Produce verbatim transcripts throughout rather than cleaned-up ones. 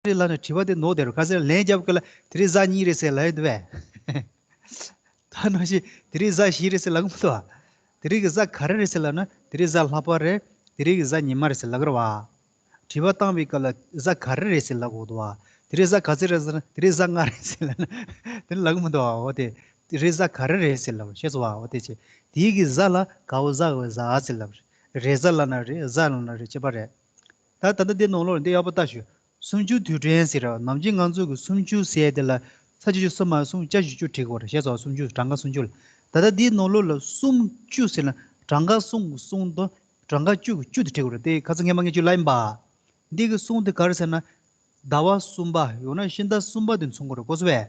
རེད་ལབ་ན་དྲི་བ་དེ་ནོར་བསྡད་རེད། ཁ་སང་ལན་རྒྱབ་སྐབས་ལ་དེ་རིང་གཟའ་གཉིས་རེད་ཟེར་ལབ་ཡོང་འདུག་པས། ད་ནང་བཞིན་དེ་རིང་གཟའ་བཞི་རེད་ཟེར་ལབ་གི་མི་འདུག་པ། དེ་རིང་གི་གཟའ་ག་རེ་རེད་ཟེར་ལབ་ན་དེ་རིང་གཟའ་ལྷག་པ་རེད། དེ་རིང་གི་གཟའ་ཉི་མ་རེད་ཟེར་ལབ་ཀྱི་རེད་པ། དྲི་བ་བཏང་བའི་སྐབས་ལ་གཟའ་ག་རེ་རེད་ཟེར་ལབ་དགོས་འདུག་པ། དེ་རིང་གཟའ་ག་ཚོད་རེད་ཟེར་ན་དེ་རིང་གཟའ་ལྔ་རེད་ཟེར་ལབ་ན་དེ་ལབ་གི་མི་འདུག་པ། འོ་དེ་དེ་རིང་གཟའ་ག་རེ་རེད་ཟེར་ལབ་ཤེས་སོང་པ། འོ་དེ་བྱས་དེའི་གི་གཟའ་ལ་ག་བོ་གཟའ་ག་བོ་གཟའ་ཟེར་ལབ་རེད། རེས་གཟའ་ལབ་ན་རེད། གཟའ་ལབ་ན་རེད། ཁྱད་པར་རེད། ད་ད་ལྟ་འདི་ནང་ལོགས་འདི་ཡག་པོ་ལྟ་ཞུ། སུམ་ཅུ་དུས་དྲན་ཟེར་ར། ནམ་རྒྱུན་ང་ཚོ་གི་སུམ་ཅུ་ཟེར་དེ་ལ་ས་བཅུ་གསུམ་མ་གསུམ་བརྒྱ་བཞི་བཅུ་བྲིས་དགོས་རེད། ཤེས་སོང་། སུམ་ཅུ་གྲངས་ཀ་སུམ་ཅུ་ལ། ད་ལྟ་འདིའི་ནང་ལོགས་ལ་སུམ་ཅུ་ཟེར་ན་གྲངས་ཀ་གསུམ་གི་གསུམ་དང་གྲངས་ཀ་བཅུ་གི་བཅུ་དེ་བྲིས་དགོས་རེད། དེ་ཁ་སང་སྔས་མ་ངས་ཅིག་ལབ་ཡིན་པ། འདི་གི་གསུམ་དེ་ག་རེ་ཟེར་ན། ཟླ་བ་གསུམ་པ་ཡང་ན་ཕྱི་ཟླ་གསུམ་པ་དེ་མཚོན་གྱི་རེད། གོ་སོང་པས།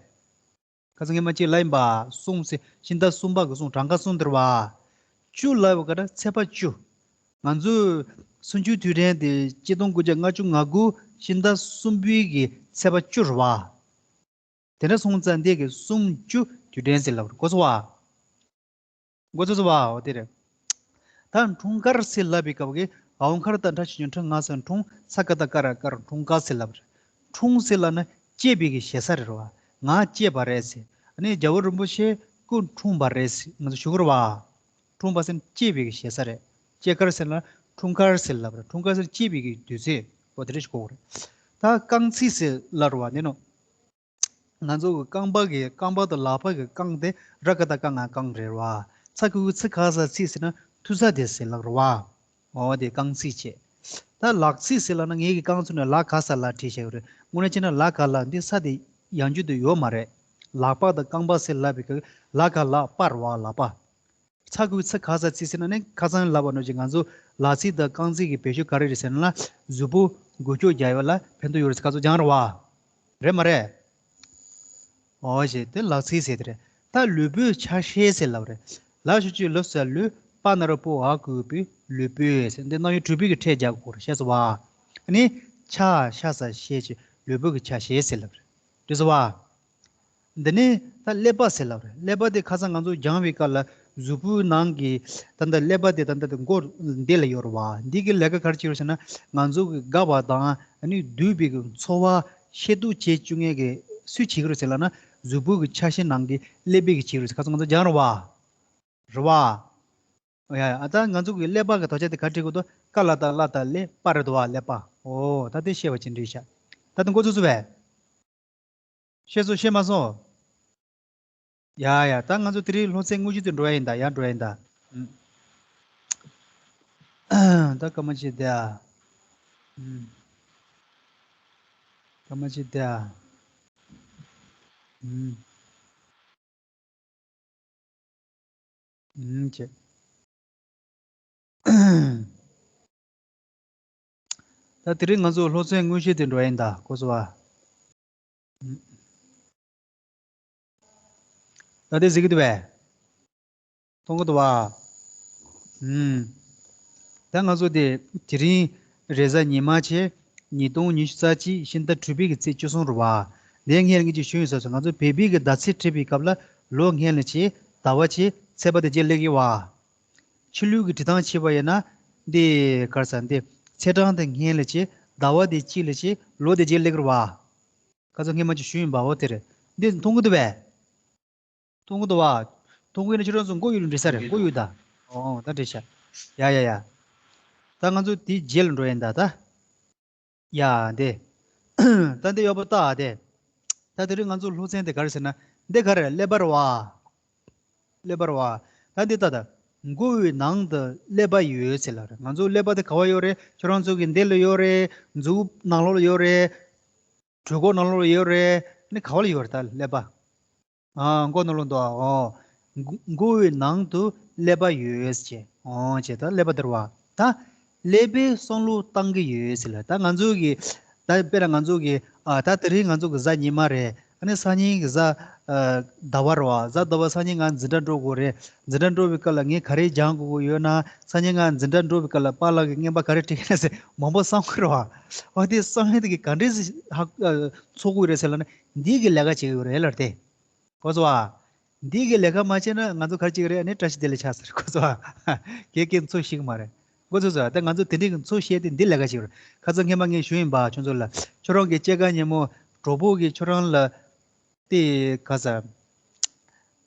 ཁ་སང་སྔས་མ་ཅིག་ལབ་ཡིན་པ། གསུམ་ཟེར་ཕྱི་ཟླ་གསུམ་པ་གི་གསུམ་གྲངས་ཀ་གསུམ་དེ་རེད་པ། བཅུ་ལབ་པ་ག་རེ། ཚེས་པ་བཅུ། ང་ཚོས་སུམ་ཅུ་དུས་དྲན་དེ་ཆིག་སྟོང་དགུ་བརྒྱ་ལྔ་བཅུ་ང་དགུ་ཕྱི་ཟླ་གསུམ་པའི་གི་ཚེས་པ་བཅུ་རེད་པ། དེ་འདྲ་སོང་ཙང་འདི་གི་སུམ་ཅུ་དུས་དྲན་ཟེར་ལབ་རེད། གོ་སོང་པ། གོ་ཚོད་སོང་པ། འོ་དེ་རེད། ད་འཁྲུངས་སྐར་ཟེར་ལབ་པའི་སྐབས་ཀྱི་འ་འོག་མཁར་ད་འགྲ་ཆུ་ཆུ་འཁྲུངས། ང་ས་འཁྲུངས། ས་ཀ་བཏགས་སྐ་ར་སྐར། འཁྲུངས་སྐར་ཟེར་ལབ་རེད། འཁྲུངས་ཟེར་ལབ་ན་སྐྱེས་པའི་གི་ཞེ་ས་རེད་པ། ང་སྐྱེས་པ་རེད་ཟེར། ཨ་ནི་རྒྱལ་བ་རིན་པོ་ཆེ་སྐུ་འཁྲུངས་པ་རེད་ཟེར་ང་ཚོ་ཞུ་གི་རེད་པ། འཁྲུངས་པ་ཟེར་ན་སྐྱེས་པའི་གི་ཞེ་ས་རེད། སྐྱེས་སྐར་ཟེར་ན་འཁྲུངས་སྐར་ཟེར་ལབ་རེད། འཁྲུངས་སྐར་ཟེར་ན་སྐྱེས་པའི་གི་དུས་ཚོད། འོ་དེ་འདྲ་ཞིག་གོ་གི་རེད། ད་རྐང་ཚིགས་ཟེར་ལབ་རེད་པ། འདི་ནོ། ང་ཚོ་གི་རྐང་པ་གི་རྐང་པ་དང་ལག་པ་གི་རྐང་དེ་ར་ག་བཏགས་རྐ་ང་རྐང་རེད་པ། ཚ་གི་གུ་ཚི་ག་ས་ཚིགས་ཟེར་ན་ཐུག་ས་དེ་ཟེར་ལབ་རེད་པ། འོ་དེ་རྐང་ཚིགས་བྱས། ད་ལག་ཚིགས་ཟེར་ལབ་ན་ངེད་ཀྱི་རྐང་ཚུགས་ནས་ལ་ག་ས་ལ་བྲིས་བཞག་གི་རེད། དངོས་གནས་བྱས་ན་ལ་ག་ལ་འདི་ས་དེ་ཡང་རྒྱུ་དེ་ཡོད་མ་རེད། ལག་པ་དང་རྐང་པ་ཟེར་ལབ་པའི་སྐབས་ལ་ག་ལ་པ་རེད་པ། ལག་པ། ཚ་གི་གུ་ཚི་ག་ས་ཚིགས་ཟེར་ན་ནི་ཁ་སང་ལབ་པ་ནང་བཞིན་ང་ཚོ་ལག་ཚིགས་དང་རྐང་ཚིགས་ཀྱི་བེད་སྤྱོད་ག་རེ་རེད་ཟེར་ན། གཟུགས་པོ་འགུལ་སྐྱོད་རྒྱག་ཡ་ལ་ཕན་ཐོགས་ཡོད་རེད་ཟེར་ཁ་སང་སྦྱངས་རེད་པ། རེད་མ་རེད། འོ་ཞེས་དེ་ལག་ཚིགས་ཟེར་དེ་རེད། ད་ལུས་པོའི་ཆ་ཤས་ཟེར་ལབ་རེད། ལ་ཞབས་ཀྱུ་ལུ་ས་ལུས། པ་ན་རོ་པོ་འ་གི་གུ་པའི་ལུས་པོའི་ཟེར། འདི་རྣམ་དབྱེ་དྲུག་པའི་གི་ཕྲད་རྒྱག་དགོས་རེད། ཤེས་སོང་པ། ཨ་ནི་ཆ་ཤ་ས་ཤས་ཀྱི་ལུས་པོ་གི་ཆ་ཤས་ཟེར་ལབ་རེད། འགྲིག་སོང་པ། འདི་ནི་ད་ཀླད་པ་ཟེར་ལབ་རེད། ཀླད་པ་དེ་ཁ་སང་ང་ཚོ་སྦྱངས་པའི་སྐབས་ལ་གཟུགས་པོའི་ནང་གི་ད་ལྟ་ཀླད་པ་དེ་ད་ལྟ་དེ་མགོ་འདི་ལ་ཡོད་རེད་པ། འདི་གི་ལས་ཀ་ག་རེ་བྱེད་རེད་ཟེར་ན་ང་ཚོ་གི་དགའ་བ་དང་ཨ་ནི་སྡུག་པའི་གི་ཚོར་བ་ཤེས་རྟོགས་བྱེད་བཅུག་མཁན་གྱི་སུས་བྱེད་ཀྱི་རེད་ཟེར་ལབ་ན་གཟུགས་པོ་གི་ཆ་ཤས་ནང་གི་ཀླད་པས་གི་བྱེད་ཀྱི་རེད་ཟེར་ཁ་སང་ང་ཚོ་སྦྱངས་རེད་པ། རེད་པ། ཡ་ཡ། ད་ང་ཚོ་གི་ཀླད་པ་གི་དོ་ཆ་དེ་ག་རེ་བྲིས་དགོས་འདུག་ཀ་ལ་བཏགས་ཀླ་བཏགས་ཀླེ། པ་རེད་འདུག་པ། ཀླད་པ། འོ་ད་དེ་ཤེས་པ་ཅིག་འགྲིག་ཤག་ད་དེ་མགོ་ཚོས་སོང་པས། ཤེས་སོང་། ཤེས་མ་སོང་། ཡ་ཡ། ད་ང་ཚོ་དེ་རིང་སློབ་ཚན་དངོས་གཞི་དེ་འགྲོ་ཡ་ཡིན་ད། ཡར་འགྲོ་ཡ་ཡིན་ད། ཨུམ། ད་སྐར་མ་ཅིག་བསྡད་ཨ། ཨུམ། སྐར་མ་ཅིག་བསྡད་ཨ། ཨུམ། ཨུམ་ཅེ། ད་དེ་རིང་ང་ཚོ་སློབ་ཚན་དངོས་གཞི་དེ་འགྲོ་ཡིན་ད། གོ་སོང་པ། ད་དེ་གཟིགས་ཀྱི་འདུག་པས། མཐོང་གི་འདུག་པ། ཨུམ། ད་ང་ཚོ་དེ་དེ་རིང་རེས་གཟའ་ཉི་མ་བྱས། ཉིས་སྟོང་ཉི་ཤུ་རྩ་གཅིག་ཕྱི་ཟླ་དྲུག་པའི་གི་ཚེས་བཅུ་གསུམ་རེད་པ། དེ་སྔོན་ལ་ངས་ཅིག་ཞུས་ཡིན་ས་སོ། ང་ཚོ་བོད་པའི་གི་ཟླ་ཚེས་འཁྲིད་པའི་སྐབས་ལ་ལོ་སྔོན་ལ་བྱས། ཟླ་བ་བྱས། ཚེས་པ་དེ་རྗེས་སླེབས་ཀྱི་པ། ཕྱི་ལུགས་ཀྱི་འབྲི་སྟངས་བྱས་པ་ཡིན་ན་འདི་ག་རེ་ཟེར། འདི་ཚེས་གྲངས་དེ་སྔོན་ལ་བྱས། ཟླ་བ་དེ་དཀྱིལ་ལ་བྱས། ལོ་དེ་རྗེས་སླེབས་ཀྱི་རེད་པ། ཁ་སང་སྔོན་མ་ཅིག་ཞུས་ཡིན་པ། འོ་དེ་རེད། འདི་མཐོང་གི་འདུག་པས། མཐོང་གི་འདུག་པ། མཐོང་གི་ཡིན་ན་ཁྱེད་རང་ཚོ་མགོ་གཡུག་རེད་ཟེར། མགོ་གཡུག་ད། ཨོ་ད་འགྲིག་ཤག་ཡ་ཡ་ཡ། ད་ང་ཚོ་དེའི་རྗེས་ལ་འགྲོ་ཡིན་ད་ད། ཡ་འདི། ད་འདི་ཡག་པོ་ལྟ་ཨ་དེ། ད་དེ་རིང་ང་ཚོ་སློབ་ཚན་དེ་ག་རེ་ཟེར་ན། འདི་ག་རེ་ཀླད་པ་རེད་པ། ཀླད་པ་རེད་པ། ད་འདི་ལྟ་ད། མགོ་བོའི་ནང་དུ་ཀླད་པ་ཡོད་ཟེར་ལབ་རེད། ང་ཚོ་ཀླད་པ་དེ་ག་པར་ཡོད་རེད། ཁྱེད་རང་ཚོ་གི་འདི་ལ་ཡོད་རེད། མཛུབ་ནང་ལོགས་ལ་ཡོད་རེད། གྲོད་ཁོག་ནང་ལོགས་ལ་ཡོད་རེད། ནི་ག་པར་ལ་ཡོད་རེད་ད་ཀླད་པ། ཨ་མགོ་ནང་ལོགས་འདུག་ཨ། ཨོ། མགོ་མགོ་བོའི་ནང་དུ་ཀླད་པ་ཡོད་ཟེར། ཨོ་བྱས་ད་ཀླད་པ་དེ་རེད་པ། ད་ཀླད་པས་བསམ་བློ་བཏང་གི་ཡོད་ཟེར་ལབ། ད་ང་ཚོ་གི་ད་དཔེར་ན་ང་ཚོ་གི་ཨ་ད་དེ་རིང་ང་ཚོ་གི་གཟའ་ཉི་མ་རེད། ཨ་ནི་སང་ཉིན་གི་གཟའ་ཨ་ཟླ་བ་རེད་པ། གཟའ་ཟླ་བ་སང་ཉིན་ང་འཛིན་གྲྭ་འགྲོ་དགོས་རེད། འཛིན་གྲྭ་འགྲོ་བའི་སྐབས་ལ་ངས་ག་རེ་སྦྱང་དགོས་ཀྱི་ཡོད་ན། སང་ཉིན་ང་འཛིན་གྲྭ་འགྲོ་བའི་སྐབས་ལ་པཱ་ལགས་ཀྱིས་རྔན་པ་ག་རེ་སྤྲད་ཀྱི་ན་ཟེར་མང་པོ་བསམ་གྱི་རེད་པ། ཨ་དེ་བསམ་ཡས་དེ་གི་ག་འདྲས་ཧ་ཨ་ཚོར་གྱི་ཡོད་རེད་ཟེར་ལབ་ན། འདི་གི་ལས་ཀ་བྱེད་ཀྱི་ཡོད་རེད་ལབ་དེ། གོ་སོང་པ། འདི་གི་ལས་ཀ་མ་བྱས་ན་ང་ཚོ་ག་རེ་བྱེད་ཀྱི་རེད། ཨ་ནི་བཀྲ་ཤིས་བདེ་ལེགས་ཆགས་ཟེར། གོ་སོང་པ། གེ་གེ་ཚོ་ཤེས་ཀྱི་མ་རེད། མགོ་ཚོས་སོ། ད་ང་ཚོ་དེ་འདྲའི་གི་ཚོ་བཤད་དེ་འདི་ལས་ཀ་ཞིག་རེད། ཁ་སང་སྔས་མ་ངས་ཞུས་ཡིན་པ། ཁྱོད་ཚོ་ལ། ཁྱོད་རང་གི་སྐྱེས་སྐར་ཉིན་མོ་གྲོགས་པོ་གིས་ཁྱོད་རང་ལ་དེ་ག་ས།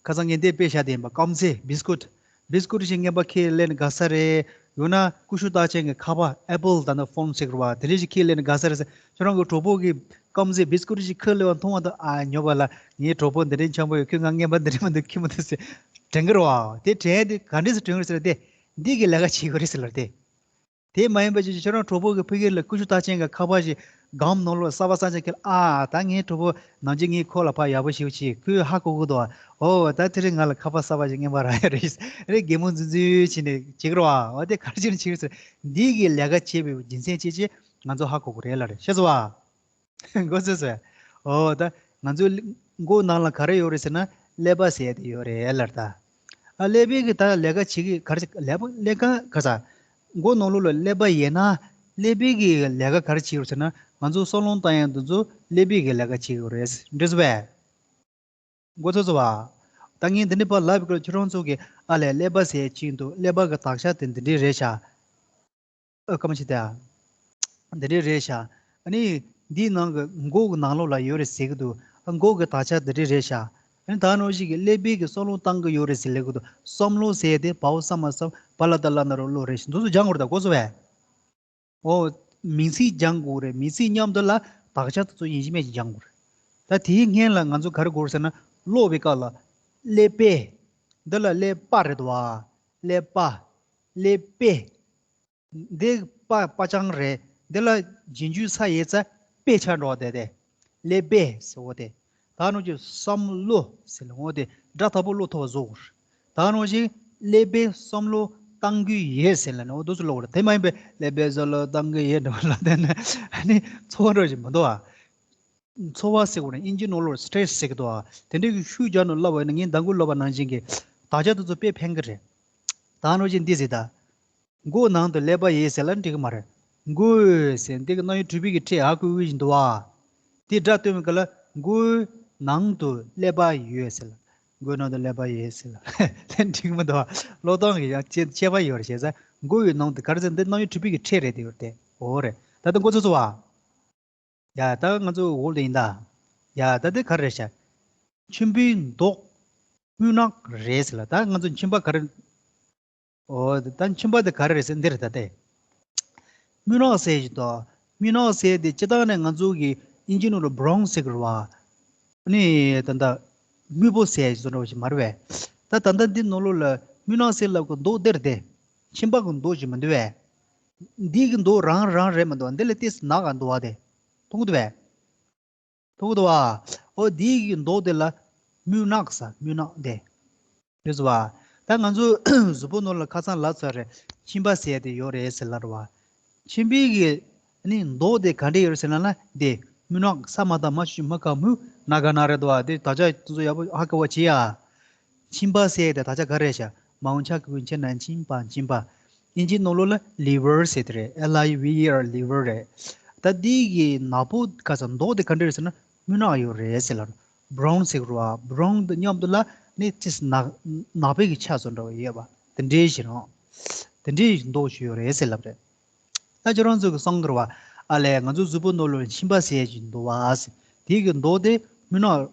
ཁ་སང་ངས་འདི་དཔེ་བཞག་དེ་ཡིན་པ། སྐམ་སའི་བིས་ཀུད། བིས་ཀུད་ཞིག་རྔན་པ་ཁྱེར་སླེབས་ནས་དགའ་ས་རེད། ཡང་ན་ཀུ་ཤུ་རྟགས་ཅན་གྱི་ཁ་པར། ཨེ་པལ་ད་ནི་ཕོན་ཟེར་གི་རེད་པ། དེ་འདྲ་ཞིག་ཁྱེར་སླེབས་ནས་དགའ་ས་རེད་ཟེར། ཁྱོད་རང་གི་གྲོགས་པོ་གིས་སྐམ་སའི་བིས་ཀུད་ཞིག་ཁྱེར་སླེབས་པ་མཐོང་བ་དང་། ཨ། ཉོབ་པ་ལ། ངའི་གྲོགས་པོ་འདི་འདྲའི་འཆམ་པོ་ཡོད། ཁོས་ང་རྔན་པ་འདི་འདྲ་མི་འདུག་ཁྱེར་མི་འདུག་ཟེར་དྲན་གི་རེད་པ། དེ་དྲན་དེ་ག་འདྲ་སེ་དྲན་གི་རེད་ཟེར་ན། དེ་འདི་གི་ལས་ཀ་བྱེད་གི་རེད་ཟེར་ལབ་དེ། དེ་མ་ཡིན་པ་ཅིག་ཁྱོད་རང་གྲོགས་པོ་གིས་ཕ་གི་ལ་ཀུ་ཤུ་རྟགས་ཅན་གྱི་ཁ་པར་ཞིག་སྒམ་ནང་ལོགས་གསར་པ་གསར་ཅན་ཁྱེར། ཨ། ད་ངའི་གྲོགས་པོ་ནམ་རྒྱུན་ངས་ཁོ་ལ་ཕར་ཡག་པོ་ཞེ་པོ་བྱེད། ཁོས་ཧ་གོ་གི་འདུག་འོ། ད་དེ་རིང་ང་ལ་ཁ་པར་གསར་པ་ཞིག་རྔན་པ་རག་ཡ་རེད། རེད། གད་མོ་འཛུལ་འཛུལ་བྱས་ནས་བྱེད་ཀྱི་རེད་པ། འོ། དེ་ག་རེ་བྱས་ནས་བྱེད་ཀྱི་རེད་ཟེར། འདི་གི་ལས་ཀ་བྱེད་པའི་རྒྱུ་མཚན་ཅིག་ཅིག་ང་ཚོ་ཧ་གོ་གི་རེད་ལབ་རེད། ཤེས་སོང་པ། མགོ་ཚོས་སོ། འོ། ད་ང་ཚོའི་མགོ་ནང་ལ་ག་རེ་ཡོད་རེད་ཟེར་ན། ཀླད་པ་ཟེར་དེ་ཡོད་རེད་ལབ་རེད་ད། ཨ། ཀླད་པའི་གི་ད་ལས་ཀ་བྱེད་ཀྱི་ག་རེ། ཀླད་པ། ཀླད་ཀ་ག་ས། མགོ་ནང་ལོགས་ལ་ཀླད་པ་ཡོད་ན། ཀླད་པའི་གི་ལས་ཀ་ག་རེ་བྱེད་ཀྱི་ཡོད་རེད་ཟེར་ན། ང་ཚོ་བསམ་བློ་བཏང་ཡག་དེ་ཚོ་ཀླད་པའི་གི་ལས་ཀ་བྱེད་ཀྱི་ཡོད་རེད། འགྲིག་སོང་པས། མགོ་ཚོས་སོང་པ། ད་ངས་འདི་འདྲ་ཕར་ལབ་པའི་སྐབས་ཁྱོད་རང་ཚོ་གིས། ཨ་ལས། ཀླད་པ་ཟེར་ཅིག་འདུག་ཀླད་པ་གི་དག་ཆ་དེ་འདི་འདྲ་རེད་ཤག་ཨ། སྐར་མ་ཕྱེད་དེ། ཨ། འདི་འདྲ་རེད་ཤག་ཨ་ནི་འདིའི་ནང་གི་མགོ་གི་ནང་ལོགས་ལ་ཡོད་རེད་ཟེར་གི་འདུག་ཨ། མགོ་གི་དག་ཆ་འདི་འདྲ་རེད་ཤག་ཨ་ནི་ད་ནང་བཞིན་གྱི་ཀླད་པའི་གི་བསམ་བློ་བཏང་གི་ཡོད་རེད་ཟེར་ལབ་གི་འདུག་བསམ་བློ་ཟེར་དེ་བ་འོ་ས་མ་བསམ། བ་ལ་བཏགས་བླ་ན་རོ་བློ་རེད་ཤག་འདུག་སེ་སྦྱང་དགོས་རེད་ད། མགོ་ཚོས་པས། འོ། མིང་ཚིག་སྦྱང་དགོས་རེད། མིང་ཚིག་མཉམ་དུ་ལ་དག་ཆ་དེ་ཚོ་ཡིན་གཅིག་མིན་གཅིག་སྦྱང་དགོས་རེད། ད་དེའི་སྔོན་ལ་ང་ཚོ་ག་རེ་དགོས་རེད་ཟེར་ན། ཀློག་པའི་སྐབས་ལ། ཀླད་པའི། འདི་ལ་ཀླད་པ་རེད་དོ། ཀླད་པ། ཀླད་པའི། འདི་པ། པ་ཅང་རེད། འདི་ལ་རྗེས་འཇུག་ས་ཡོད་ཙང་པའི་ཆ་འགྲོ་བ་དེ་དེ། ཀླད་པའི་ཟེར་བ་དེ། ད་ནང་བཞིན་བསམ་བློ་ཟེར་ལབ་འོ་དེ། སྒྲ་དག་པོ་བློ་ཐོབ་པ་བཟོ་དགོས་རེད། ད་ནང་བཞིན་ཀླད་པའི་བསམ་བློ་བཏང་རྒྱུ་ཡོད་ཟེར་ལབ་ནས་འོ་འདུག་སེ་ཀློག་རེད། དེ་མ་ཡིན་པའི་ཀླད་པའི་བསམ་བློ་བཏང་གི་ཡོད་འདྲ་བ་ལབ་བསྡད་ན། ཨ་ནི་ཚོར་བ་འདྲ་ཞིག་མི་འདུག་ཨ། ཚོར་བ་ཟེར་དགོས་ན་ཨིན་ཇི་ནང་ལོགས་སི་ཊེ་རེ་སི་ཟེར་གི་འདུག་ཨ། དེ་འདྲའི་གི་ཤུགས་རྒྱག་ནས་ཀློག་པ་ཡིན་ན། ངས་མདང་དགོང་ཀློག་པ་ནང་བཞིན་གྱི་དག་ཆ་དེ་ཚོ་དཔེ་ཕན་གི་རེད། ད་ནང་བཞིན་འདི་ཟེར་ད། མགོ་ནང་དུ་ཀླད་པ་ཡོད་ཟེར་ལབ་འགྲིག་གི་མ་རེད། མགོ་ཟེར་འདི་གི་རྣམ་དབྱེ་གྲུབ་པའི་གི་ཕྲད་ཧ་གོ་གི་བཞིན་འདུག་ཨ། དེ་སྒྲ་སྟོན་པའི་སྐབས་ལ་མགོའི་ནང་དུ་ཀླད་པ་ཡོད་ཟེར་ལབ། མགོའི་ནང་དུ་ཀླད་པ་ཡོད་ཟེར་ལབ། ལན་འགྲིག་གི་མི་འདུག་ཨ། ཀློག་སྟངས་ཀྱི་ཡང་ཁྱད་ཁྱད་པར་ཡོད་རེད། བྱས་ཙང་མགོ་ཡི་ནང་དུ་ག་རེ་ཟེར། འདི་རྣམ་དབྱེ་གྲུབ་པའི་གི་ཕྲད་རེད། དེ་ཡོད་རེད་དེ། འོ་རེད། ད་ལྟ་མགོ་ཚོས་སོང་པ། ཡ། ད་ང་ཚོ་འོག་ལ་ཡིན་ད། ཡ། ད་དེ་ག་རེ་རེད་ཤག་མཆིན་པའི་མདོག་སྨུག་ནག་རེད་ཟེར་ལབ། ད་ང་ཚོ་མཆིན་པ་ག་རེ། འོ། ད་མཆིན་པ་དེ་ག་རེ་རེད་ཟེར་འདི་རེད་ད་དེ། སྨུག་ནག་ཟེར་ཞིག་འདུག་སྨུག་ནག་ཟེར་དེ་སྤྱིར་བཏང་ནས་ང་ཚོ་གི་ཨིན་ཇི་ནང་ལ་བྷ་རའུན་ཟེར་གི་རེད་པ། ཨ་ནི་ད་ལྟ་སྨུག་པོ་ཟེར་ཞིག་བཟོ་འདྲ་བ་ཞིག་མ་རེད་པས། ད་ད་ལྟ་འདི་ནང་ལོགས་ལ་སྨུག་ནག་ཟེར་ལབ་གི་མདོག་འདི་རེད་དེ། མཆིན་པ་གི་མདོག་ཅིག་མི་འདུག་པས། འདི་གི་མདོག་རང་རང་རེད་མི་འདུག་འདི་ལ་ཏོག་ཙམ་ནག་ག་འདུག་པ་དེ། མཐོང་གི་འདུག་པས། མཐོང་གི་འདུག་པ། འོ། འདི་གི་མདོག་དེ་ལ་སྨུག་ནག་ཟེར། སྨུག་ནག་དེ། རེད་སོང་པ། ད་ང་ཚོ་གཟུགས་པོ་ནང་ལ་ཁ་སང་ལབ་ཚར་རེད། མཆིན་པ་ཟེར་དེ་ཡོད་རེད་ཟེར་ལབ་རེད་པ། མཆིན་པའི་གི་ནི་མདོག་དེ་ག་འདྲ་ཡོད་རེད་ཟེར་ལབ་ན། དེ་སྨུག་ནག་ས་མ་བཏགས་མ་ཞབས་ཀྱུ་མ་ག་སྨུག། ན་ག་ན་རེད་དོ། དེ་དག་ཆ་དེ་ཚོ་ཡག་པོ་ཧ་གོ་བ་བྱེད་ཡ། མཆིན་པ་ཟེར་དེ་དག་ཆ་ག་རེ་རེད་ཤག་མའོ་ཆ་གི་གུན་ཆེ་ན་མཆིན་པ། མཆིན་པ། ཨིན་ཇིའི་ནང་ལོགས་ལ་ལི་ཝར་ཟེར་དེ་རེད། ཨེལ་ཨའི་ཝི་ཨི་ཨར། ལི་ཝར་རེད། ད་འདི་གི་ནག་པོ་ག་ས་མདོག་དེ་ག་འདྲ་རེད་ཟེར་ན། སྨུག་ནག་ཡོད་རེད་ཟེར་ལབ། བྷ་རའུན་ཟེར་གི་རེད་པ། བྷ་རའུན་དང་མཉམ་དུ་ལ་ནི་ཏོག་ཙམ་ནག་ནག་པའི་གི་ཆ་བཟོ་འདྲ་བ་ཡོད་པ། དེ་འདྲའི་ཞིག་རང་། དེ་འདྲའི་མདོག་ཞིག་ཡོད་རེད་ཟེར་ལབ་རེད། ད་ཁྱོད་རང་ཚོ་གི་བསམ་གི་རེད་པ། ཨ་ལས། ང་ཚོ་གཟུགས་པོ་ནང་ལོགས་ལ་མཆིན་པ་ཟེར་ཞིག་འདུག་པ་ཟེར། དེ་གི་མདོག་དེ་སྨུག་ནག་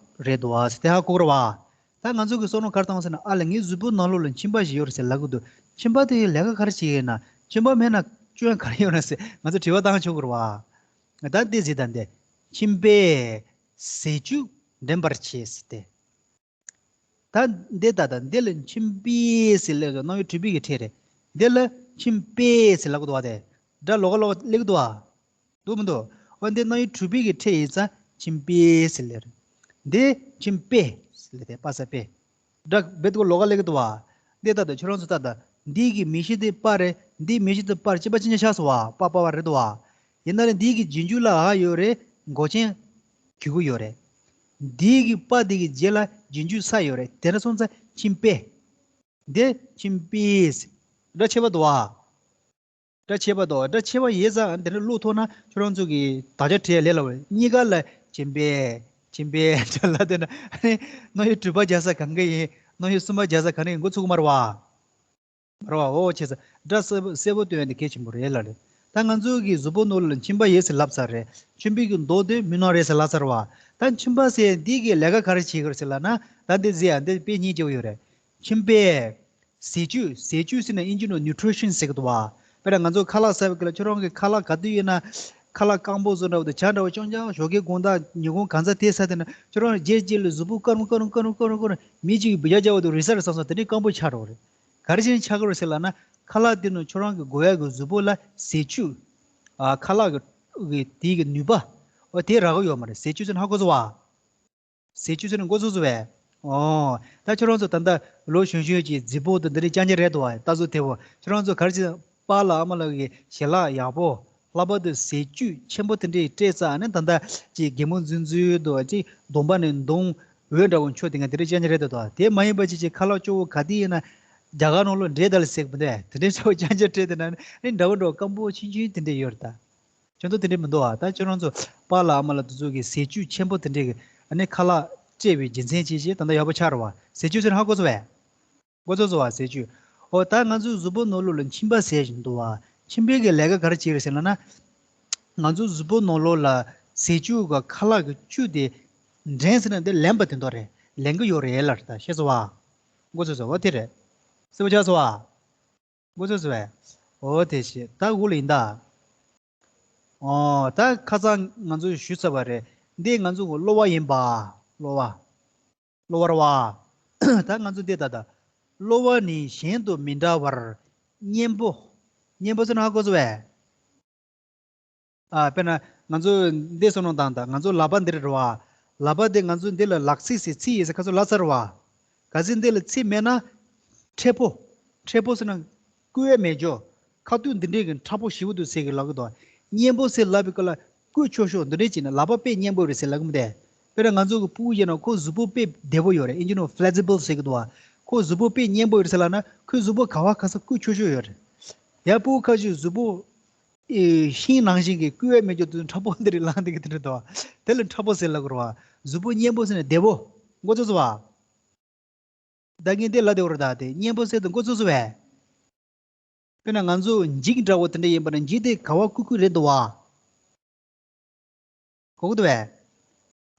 རེད་འདུག་པ་ཟེར། དེ་ཧ་གོ་གི་རེད་པ། ད་ང་ཚོ་གི་བསམ་བློ་ག་རེ་བཏང་ཟེར་ན། ཨ་ལས། ངའི་གཟུགས་པོ་ནང་ལོགས་ལ་མཆིན་པ་ཞིག་ཡོད་རེད་ཟེར་ལབ་གི་འདུག་མཆིན་པ་དེ་ལས་ཀ་ག་རེ་བྱེད་ཀྱི་ཡོད་ན། མཆིན་པ་མེད་ན་སྐྱོན་ག་རེ་ཡོད་ན་ཟེར་ང་ཚོ་དྲི་བ་བཏང་ཆོག་གི་རེད་པ། ད་འདི་ཟེར་ད་འདི། མཆིན་པས་ཟས་བཅུད་འདྲེན་པར་བྱེད་ཟེར་ཏེ། ད་འདི་ད་ལྟ་འདི་ལ་མཆིན་པའི་ཟེར་ལབ་ན་རྣམ་དབྱེ་གྲུབ་པའི་གི་ཕྲད་རེད། འདི་ལ་མཆིན་པས་ཟེར་ལབ་གི་འདུག་པ་དེ། སྒྲ་ལོགས་ཀ་ལོགས་ཀ་སླེབས་གི་འདུག་པ། འདུག་མི་འདུག་འོ། འདི་རྣམ་དབྱེ་གྲུབ་པའི་གི་ཕྲད་ཡིན་ཙང་མཆིན་པའི་ཟེར་ལབ་རེད། འདི་མཆིན་པས་ཟེར་ལབ་དེ། པ་ས་པས། སྒྲ་རྦད་དེ་ལོགས་ཀ་སླེབས་གི་འདུག་པ། འདི་ལྟ་དང་ཁྱོད་རང་ཚོ་ལྟ་དང་། འདི་གི་མིང་གཞི་དེ་པ་རེད། འདིའི་མིང་གཞི་དེ་པ་རེད། གཅིག་པ་གཅིག་རྐྱང་ཆགས་སོང་པ། པ་པ་བ་རེད་འདུག་པ། ཡིན་ན་རེད། འདི་གི་རྗེས་འཇུག་ལ་འ་ཡོད་རེད། མགོ་ཅན་གི་གུ་ཡོད་རེད། འདི་གི་པ་འདི་གི་རྗེས་ལ་རྗེས་འཇུག་ས་ཡོད་རེད། དེ་འདྲ་སོང་ཙང་མཆིན་པས། འདི་མཆིན་པས། སྒྲ་ཆད་པ་འདུག་པ། སྒྲ་ཆད་པ་འདུག་སྒྲ་ཆད་པ་ཡོད་ཙང་དེ་འདྲ་བློ་ཐོག་ན་ཁྱོད་རང་ཚོ་གི་དག་ཆ་བྲིས་ལས་སླ་བོ་རེད། གཉིས་ཀ་ལ་མཆིན་པས། མཆིན་པས་སྒྲ་ལབ་བསྡད་ན། ཨ་ནི་རྣམ་དབྱེ་དྲུག་པ་རྒྱག་ས་གང་ག་ཡིན། རྣམ་དབྱེ་གསུམ་པ་རྒྱག་ས་གང་ག་ཡིན། མགོ་ཚོས་གི་མ་རེད་པ། མ་རེད་བ། འོ་བྱས་ཙང་སྒྲ་གསལ་པོ་གསལ་པོ་སྟོན་ཡ་དེ་གལ་ཆེན་པོ་རེད་ལབ་རེད། ད་ང་ཚོ་གི་གཟུགས་པོ་ནང་ལོགས་ལ་མཆིན་པ་ཡོད་ཟེར་ལབ་ཚར་རེད། མཆིན་པའི་གི་མདོག་དེ་མིག་ནག་རེད་ཟེར་ལབ་ཚར་བ། ད་མཆིན་པ་ཟེར་འདི་གི་ལས་ཀ་ག་རེ་བྱེད་ཀྱི་རེད་ཟེར་ལབ་ན། ད་འདི་གཟིགས་ཨ། འདི་དཔེ་སྙིང་རྗེ་པོ་ཡོད་རེད། མཆིན་པས་ཟས་བཅུད། ཟས་བཅུད་ཟེར་ན་ཨིན་ཇི་ནང་nutrition ཟེར་གི་འདུག་བ། དཔེར་ན་ང་ཚོ་ཁ་ལག་ཟ་བའི་སྐབས་ལ་ཁྱོད་རང་གི་ཁ་ལག་ག་དུས་ཡིན་ན། ཁ་ལག་སྐམ་པོ་བཟོ་འདྲ་བོ་དང་ཇ་འདྲ་བོ་ཅང་ཅང་ཞོགས་ཀའི་དགོང་དག་ཉིན་གུང་གང་ཚ་དེ་ཟ་དེ་ན་ཁྱོད་རང་རྗེས་རྗེས་ལ་གཟུགས་པོ་དཀར་མོ་དཀར་མོ་དཀར་མོ་དཀར་མོ་དཀར་མོ་མི་གཅིག་གིས་བི་ཇ་རྒྱག་པ་དང་རི་ས་རི་ས་སོང་དེ་ནས་སྐམ་པོ་ཆགས་འགྲོ་གི་རེད། ག་རེ་བྱས་ནས་ཆགས་ཀྱི་རེད་ཟེར་ལབ་ན། ཁ་ལག་དེ་ནང་ཁྱོད་རང་གི་དགོས་ཡ་གི་གཟུགས་པོ་ལ་ཟས་བཅུད། ཨ། ཁ་ལག་གི་གི་དེའི་གི་ནུས་པ། འོ་དེ་རག་གི་ཡོད་མ་རེད། ཟས་བཅུད་ཟེར་ན་ཧ་གོ་སོང་བ། ཟས་བཅུད་ཟེར་ན་མགོ་ཚོས་སོང་བས། ཨོ། ད་ཁྱོད་རང་ཚོ་ད་ལྟ་ལོ་གཞོན་གཞོན་གྱི་རྫིག་པོ་དང་འདི་འདྲའི་རྐྱང་རྐྱང་རེད་འདུག་བ། ལྟ་ཚུལ་དེ་བོ་ཁྱོད་རང་ཚོ་ག་རེ་བྱེད། པཱ་ལགས་ཨ་མ་ལགས་ཀྱི་ཞལ་ལག་ཡག་པོ། ལྷག་པར་དུ་ཟས་བཅུད་ཆེན་པོ་དེ་འདྲའི་སྤྲད་ཙང་ནི། ད་ལྟ་ཅིག་གད་མོ་འཛུལ་འཛུལ་འདུག་ཅིག་གདོང་པ་ནས་མདོངས་འོད་འདྲ་བོ་འཕྱོ་དེ་ང་དེ་འདྲའི་རྐྱང་རྐྱང་རེད་འདུག་ད། དེ་མ་ཡིན་པ་ཅིག་ཅིག་ཁ་ལག་སྐྱོ་བོ་ག་དུས་ཡིན་ན། རྒྱ་གར་ནང་ལོ་འབྲས་དང་ཟེར་གི་མི་འདུག་དེ་འདྲའི་ཚོ་རྐྱང་རྐྱང་སྤྲད་དེ་ན་ནི་འདྲ་བོ་འདྲ་བོ་སྐམ་པོ་ཆུང་ཆུང་དེ་འདྲ་ཡོད་རེད་ད། ཁྱོད་ཚོ་དེ་འདྲ་མི་འདུག་ཨ། ད་ཁྱོད་རང་ཚོ་པཱ་ལགས་ཨ་མ་ལགས་དེ་ཚོ་གི་ཟས་བཅུད་ཆེན་པོ་དེ་འདྲ་གི་ཨ་ནི་ཁ་ལག་སྤྲད་པའི་རྒྱུ་མཚན་བྱས་བྱས་ད་ལྟ་ཡག་པོ་ཆགས་རེད་བ། ཟས་བཅུད་ཟེར་ན་ཧ་གོ་སོང་བས། མགོ་ཚོས་སོང་བ། ཟས་བཅུད། འོ་ད་ང་ཚོའི་གཟུགས་པོ་ནང་ལོགས་ལ་མཆིན་པ་ཟེར་བཞིན་འདུག་བ། མཆིན་པའི་གི་ལས་ཀ་ག་རེ་བྱེད་རེད་ཟེར་ལབ་ན། ང་ཚོའི་གཟུགས་པོ་ནང་ལོགས་ལ་ཟས་བཅུད་གི་ཁ་ལག་གི་བཅུད་དེ་འདྲེན་ཟེར་ན་འདི་ལེན་པ་དེ་འདྲ་རེད། ལེན་གི་ཡོད་རེད་ལབ་རེད་ད། ཤེས་སོང་བ། མགོ་ཚོས་སོང་བ། དེ་རེད། གསལ་པོ་ཆགས་སོང་བ། མགོ་ཚོས་སོང་བས། འོ་དེ་བྱས་ད་འུ་ལ་ཡིན་ད། ཨོ་ད་ཁ་སང་ང་ཚོས་ཞུས་ཚར་བ་རེད། འདི་ང་ཚོ་གི་གློ་བ་ཡིན་པ། གློ་བ། གློ་བ་རེད་བ། ད་ང་ཚོ་འདི་ད་ད། གློ་བ་ནི་གཞན་དུ་མི་འདྲ་བར་གཉེན་པོ། གཉེན་པོ་ཟེར་ན་ཧ་གོ་སོང་བས། ཨ། དཔེར་ན་ང་ཚོ་འདི་བསམ་བློ་བཏང་དང་། ང་ཚོ་ལག་པ་འདི་རེད་བ། ལག་པ་འདི་ང་ཚོ་འདི་ལ་ལག་ཚིགས་ཟེར་ཚིགས་ཡོད་ཟེར་ཁ་ཚོ་ལབ་ཚར་བ། གལ་སྲིད་འདི་ལ་ཚིགས་མེད་ན། མཁྲེགས་པོ། མཁྲེགས་པོ་ཟེར་ན་བསྐུ་ཡ་མེད་ཅོ། ཁ་ཐུག་འདི་འདྲས་ཀྱི་མཁྲེགས་པོ་ཞེ་པོ་འདུག་ཟེར་གི་ལབ་གི་འདུག་གཉེན་པོ་ཟེར་ལབ་པའི་སྐབས་ལ་བསྐུ་ཆོག་ཆོག་འདི་འདྲས་བྱས་ན་ལག་པ་དཔེ་མཉེན་པོ་རེད་ཟེར་ལབ་གི་མི་འདུག་དཔེར་ན་ང་ཚོ་གི་ཕྲུ་གུ་ཡིན་ན་ཁོ་གཟུགས་པོ་དཔེ་བདེ་པོ་ཡོད་རེད། ཨིན་ཇི་ནང་flexible ཟེར་གི་འདུག་བ། ཁོ་གཟུགས་པོ་དཔེ་མཉེན་པོ་ཡོད་རེད་ཟེར་ལབ་ན་ཁོའི་གཟུགས་པོ་ག་བ་ག་ས་བསྐུ་ཆོག་ཆོག་ཡོད་རེད། ཡང་ཕྲུ་གུ་ཁ་ཅིག་གཟུགས་པོ། ཨེ། ཤིང་ནང་བཞིན་གྱི་བསྐུ་ཡ་མེད་རྒྱུ་དུས་མཁྲེགས་པོ་འདི་རེད་ལངས་འདི་གི་དེ་འདྲ་འདུག་དེ་ལ་མཁྲེགས་པོ་ཟེར་ལབ་དགོས་རེད་བ། གཟུགས་པོ་མཉེན་པོ་ཟེར་ན་བདེ་པོ། མགོ་ཚོས་སོང་བ། ད་ངས་འདི་ལབ་བདེ་པོ་རེད་ད། དེ་མཉེན་པོ་ཟེར་དུས་མགོ་ཚོས་སོང་བས། དཔེར་ན་ང་ཚོ་འགྱིག་འདྲ་བོ་དེ་འདྲ་ཡིན་པ་ན་འགྱིག་དེ་ག་བ་བསྐུ་བསྐུ་རེད་འདུག་བ། གོ་གི་འདུག་བས།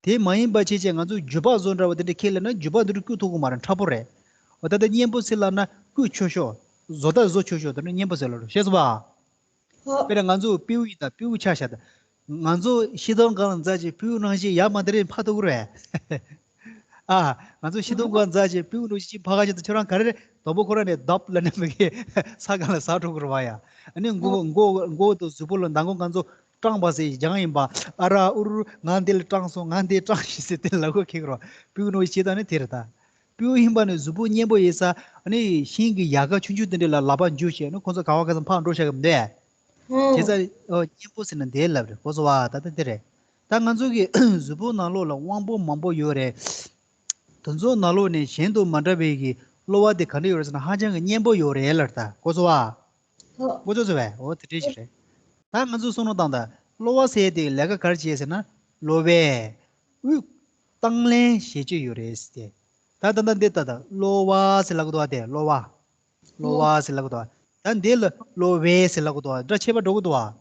དེ་མ་ཡིན་པ་བྱས་བྱས་ང་ཚོ་རྒྱུ་པ་བཟོ་འདྲ་བ་དེ་འདྲ་ཁྱེར་ལབ་ན་རྒྱུ་པ་འདི་འདྲ་བསྐུ་ཐུབ་གི་མ་རེད། མཁྲེགས་པོ་རེད། འོ་ད་ལྟ་མཉེན་པོ་ཟེར་ལབ་ན་བསྐུ་ཆོག་ཆོག་བཟོ་ལྟ་བཟོ་ཆོག་ཆོག་དེ་འདྲ་མཉེན་པོ་ཟེར་ལབ་རེད། ཤེས་སོང་བ། ཧོ། དཔེར་ན་ང་ཚོ་སྤྲེའུ་ཡིན་ད། སྤྲེའུ་ཆ་བཞག་ད། ང་ཚོ་ཤི་སྡོང་སྒང་ལ་འཛེགས་བྱས་སྤྲེའུ་ནང་བཞིན་ཡར་མར་དེ་འདྲ་འཕར་ཐུབ་ཀྱི་རེད། ཨ། ང་ཚོ་ཤི་སྡོང་སྒང་འཛེགས་བྱས་སྤྲེའུ་ནང་བཞིན་འཕར་ག་བྱེད་དུས་ཁྱོད་རང་ག་རེ་རེད། དང་པོ་ཁོ་རང་ནས་རྡབ་ལབ་ནས་མི་གི་ས་སྒང་ལ་ཟག་འགྲོ་གི་རེད་བ་ཡ། ཨ་ནི་མགོ་མགོ་མགོ་དང་གཟུགས་པོ་ལ་མདང་དགོང་ང་ཚོ་སྐྲངས་པ་ཟེར་རྒྱང་ཡིན་པ། ཨ་ར་ཨུ་རུ་ང་འདི་ལ་སྐྲངས་སོང་། ང་འདི་སྐྲངས་ཤིག་ཟེར་དེ་ལབ་དགོས་ཁེག་རོ། སྤྲེའུ་ནང་བཞིན་བྱེད་སྟངས་ནི་དེ་རེད་ད། སྤྲེའུ་ཡིན་པ་ནི་གཟུགས་པོ་མཉེན་པོ་ཡིན་ས། ཨ་ནི་ཤིང་གི་ཡལ་ག་ཆུང་ཆུང་དེ་འདྲ་ལ་ལག་པ་འཇུ་བྱས་ནི་ཁོང་ཚོ་ག་བ་ག་ས་འཕར་འགྲོ་ཤག་གི་མི་འདུག་ཨེ། བྱས་ཙང་ཨོ་མཉེན་པོ་ཟེར་ན་འདི་ལབ་རེད། གོ་སོང་བ། ད་ལྟ་འདི་རེད། ད་ང་ཚོ་གི་གཟུགས་པོ་ནང་ལོགས་ལ་དབང་པོ་མང་པོ་ཡོད་རེད། དེ་ཚོ་ནང་ལོགས་ནས་གཞན་དུ་མ་འདྲ་བའི་གི་གློ་བ་དེ་ག་འདྲ་ཡོད་རེད་ཟེར་ན་ཧ་ཅང་གི་མཉེན་པོ་ཡོད་རེད་ལབ་རེད་ད། གོ་སོང་བ། ཧོ། མགོ་ཚོས་སོང་བས། འོ་དེ་འདྲ་ཞིག་རེད། ད་ང་ཚོས་བསམ་བློ་བཏང་ད། གློ་བ་ཟེར་དེ་ལས་ཀ་ག་རེ་བྱེད་ཟེར་ན། གློ་བས་དབུགས་བཏང་ལེན་བྱེད་ཀྱི་ཡོད་རེད་ཟེར་ཏེ། ད་ད་ད་འདི་ད་ད་གློ་བ་ཟེར་ལབ་གི་འདུག་བ། དེ་གློ་བ། གློ་བ་ཟེར་ལབ་གི་འདུག་བ། ད་འདི་ལ་གློ་བས་ཟེར་ལབ་གི་འདུག་བ། སྒྲ་ཁྱད་པར་འགྲོ་གི་འདུག་བ།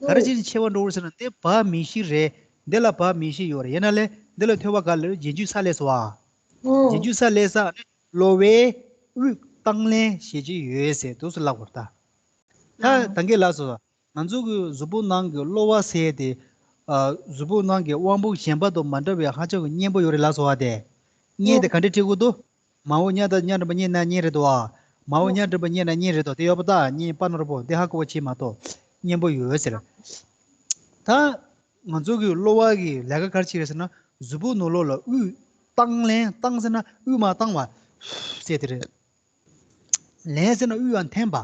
ག་རེ་བྱས་ནས་ཁྱད་པར་འགྲོ་གི་ཟེར་ན་འདི་བ་མིང་གཞི་རེད། འདི་ལ་བ་མིང་གཞི་ཡོད་རེད། ཡིན་ན་ལས་འདི་ལ་ཐོས་པ་ག་ལ་རྗེས་འཇུག་ས་ལས་སོ་བ། རྗེས་འཇུག་ས་ལས་ས་ནི་གློ་བས་དབུགས་བཏང་ལེན་བྱེད་ཀྱི་ཡོད་ཟེར་འདུག་སེ་ལབ་དགོས་རེད་ད། ད་ད་གིན་ལབ་སོང་། ང་ཚོ་གི་གཟུགས་པོ་ནང་གི་གློ་བ་ཟེར་དེ། ཨ། གཟུགས་པོ་ནང་གི་དབང་པོ་གཞན་པ་དང་མ་འདྲ་བའི་ཧ་ཅང་གི་མཉེན་པོ་ཡོད་རེད་ལབ་སོང་བ་དེ། མཉེན་དེ་ག་འདྲས་འཁྲིད་དགོས་འདུག་མ་འོངས་གཉའ་དང་གཉའ་འགྲམ་པ་མཉེན་ན་མཉེན་རེད་དོ། མ་འོངས་གཉའ་འགྲམ་པ་མཉེན་ན་མཉེན་རེད་དོ། དེ་ཡོད་པ་ད་མཉེན་པ་ནོར་པོ་དེ་ཧ་གོ་བ་བྱེད་མ་གཏོགས་མཉེན་པོ་ཡོད་ཟེར། ད་ང་ཚོ་གི་གློ་བ་གི་ལས་ཀ་ག་རེ་བྱེད་རེད་ཟེར་ན། གཟུགས་པོ་ནང་ལོགས་ལ་དབུགས་བཏང་ལེན། བཏང་ཟེར་ན་དབུགས་མར་བཏང་བ་ཟེར་དེ་རེད། ལེན་ཟེར་ན་དབུགས་ཡར་འཐེན་པ།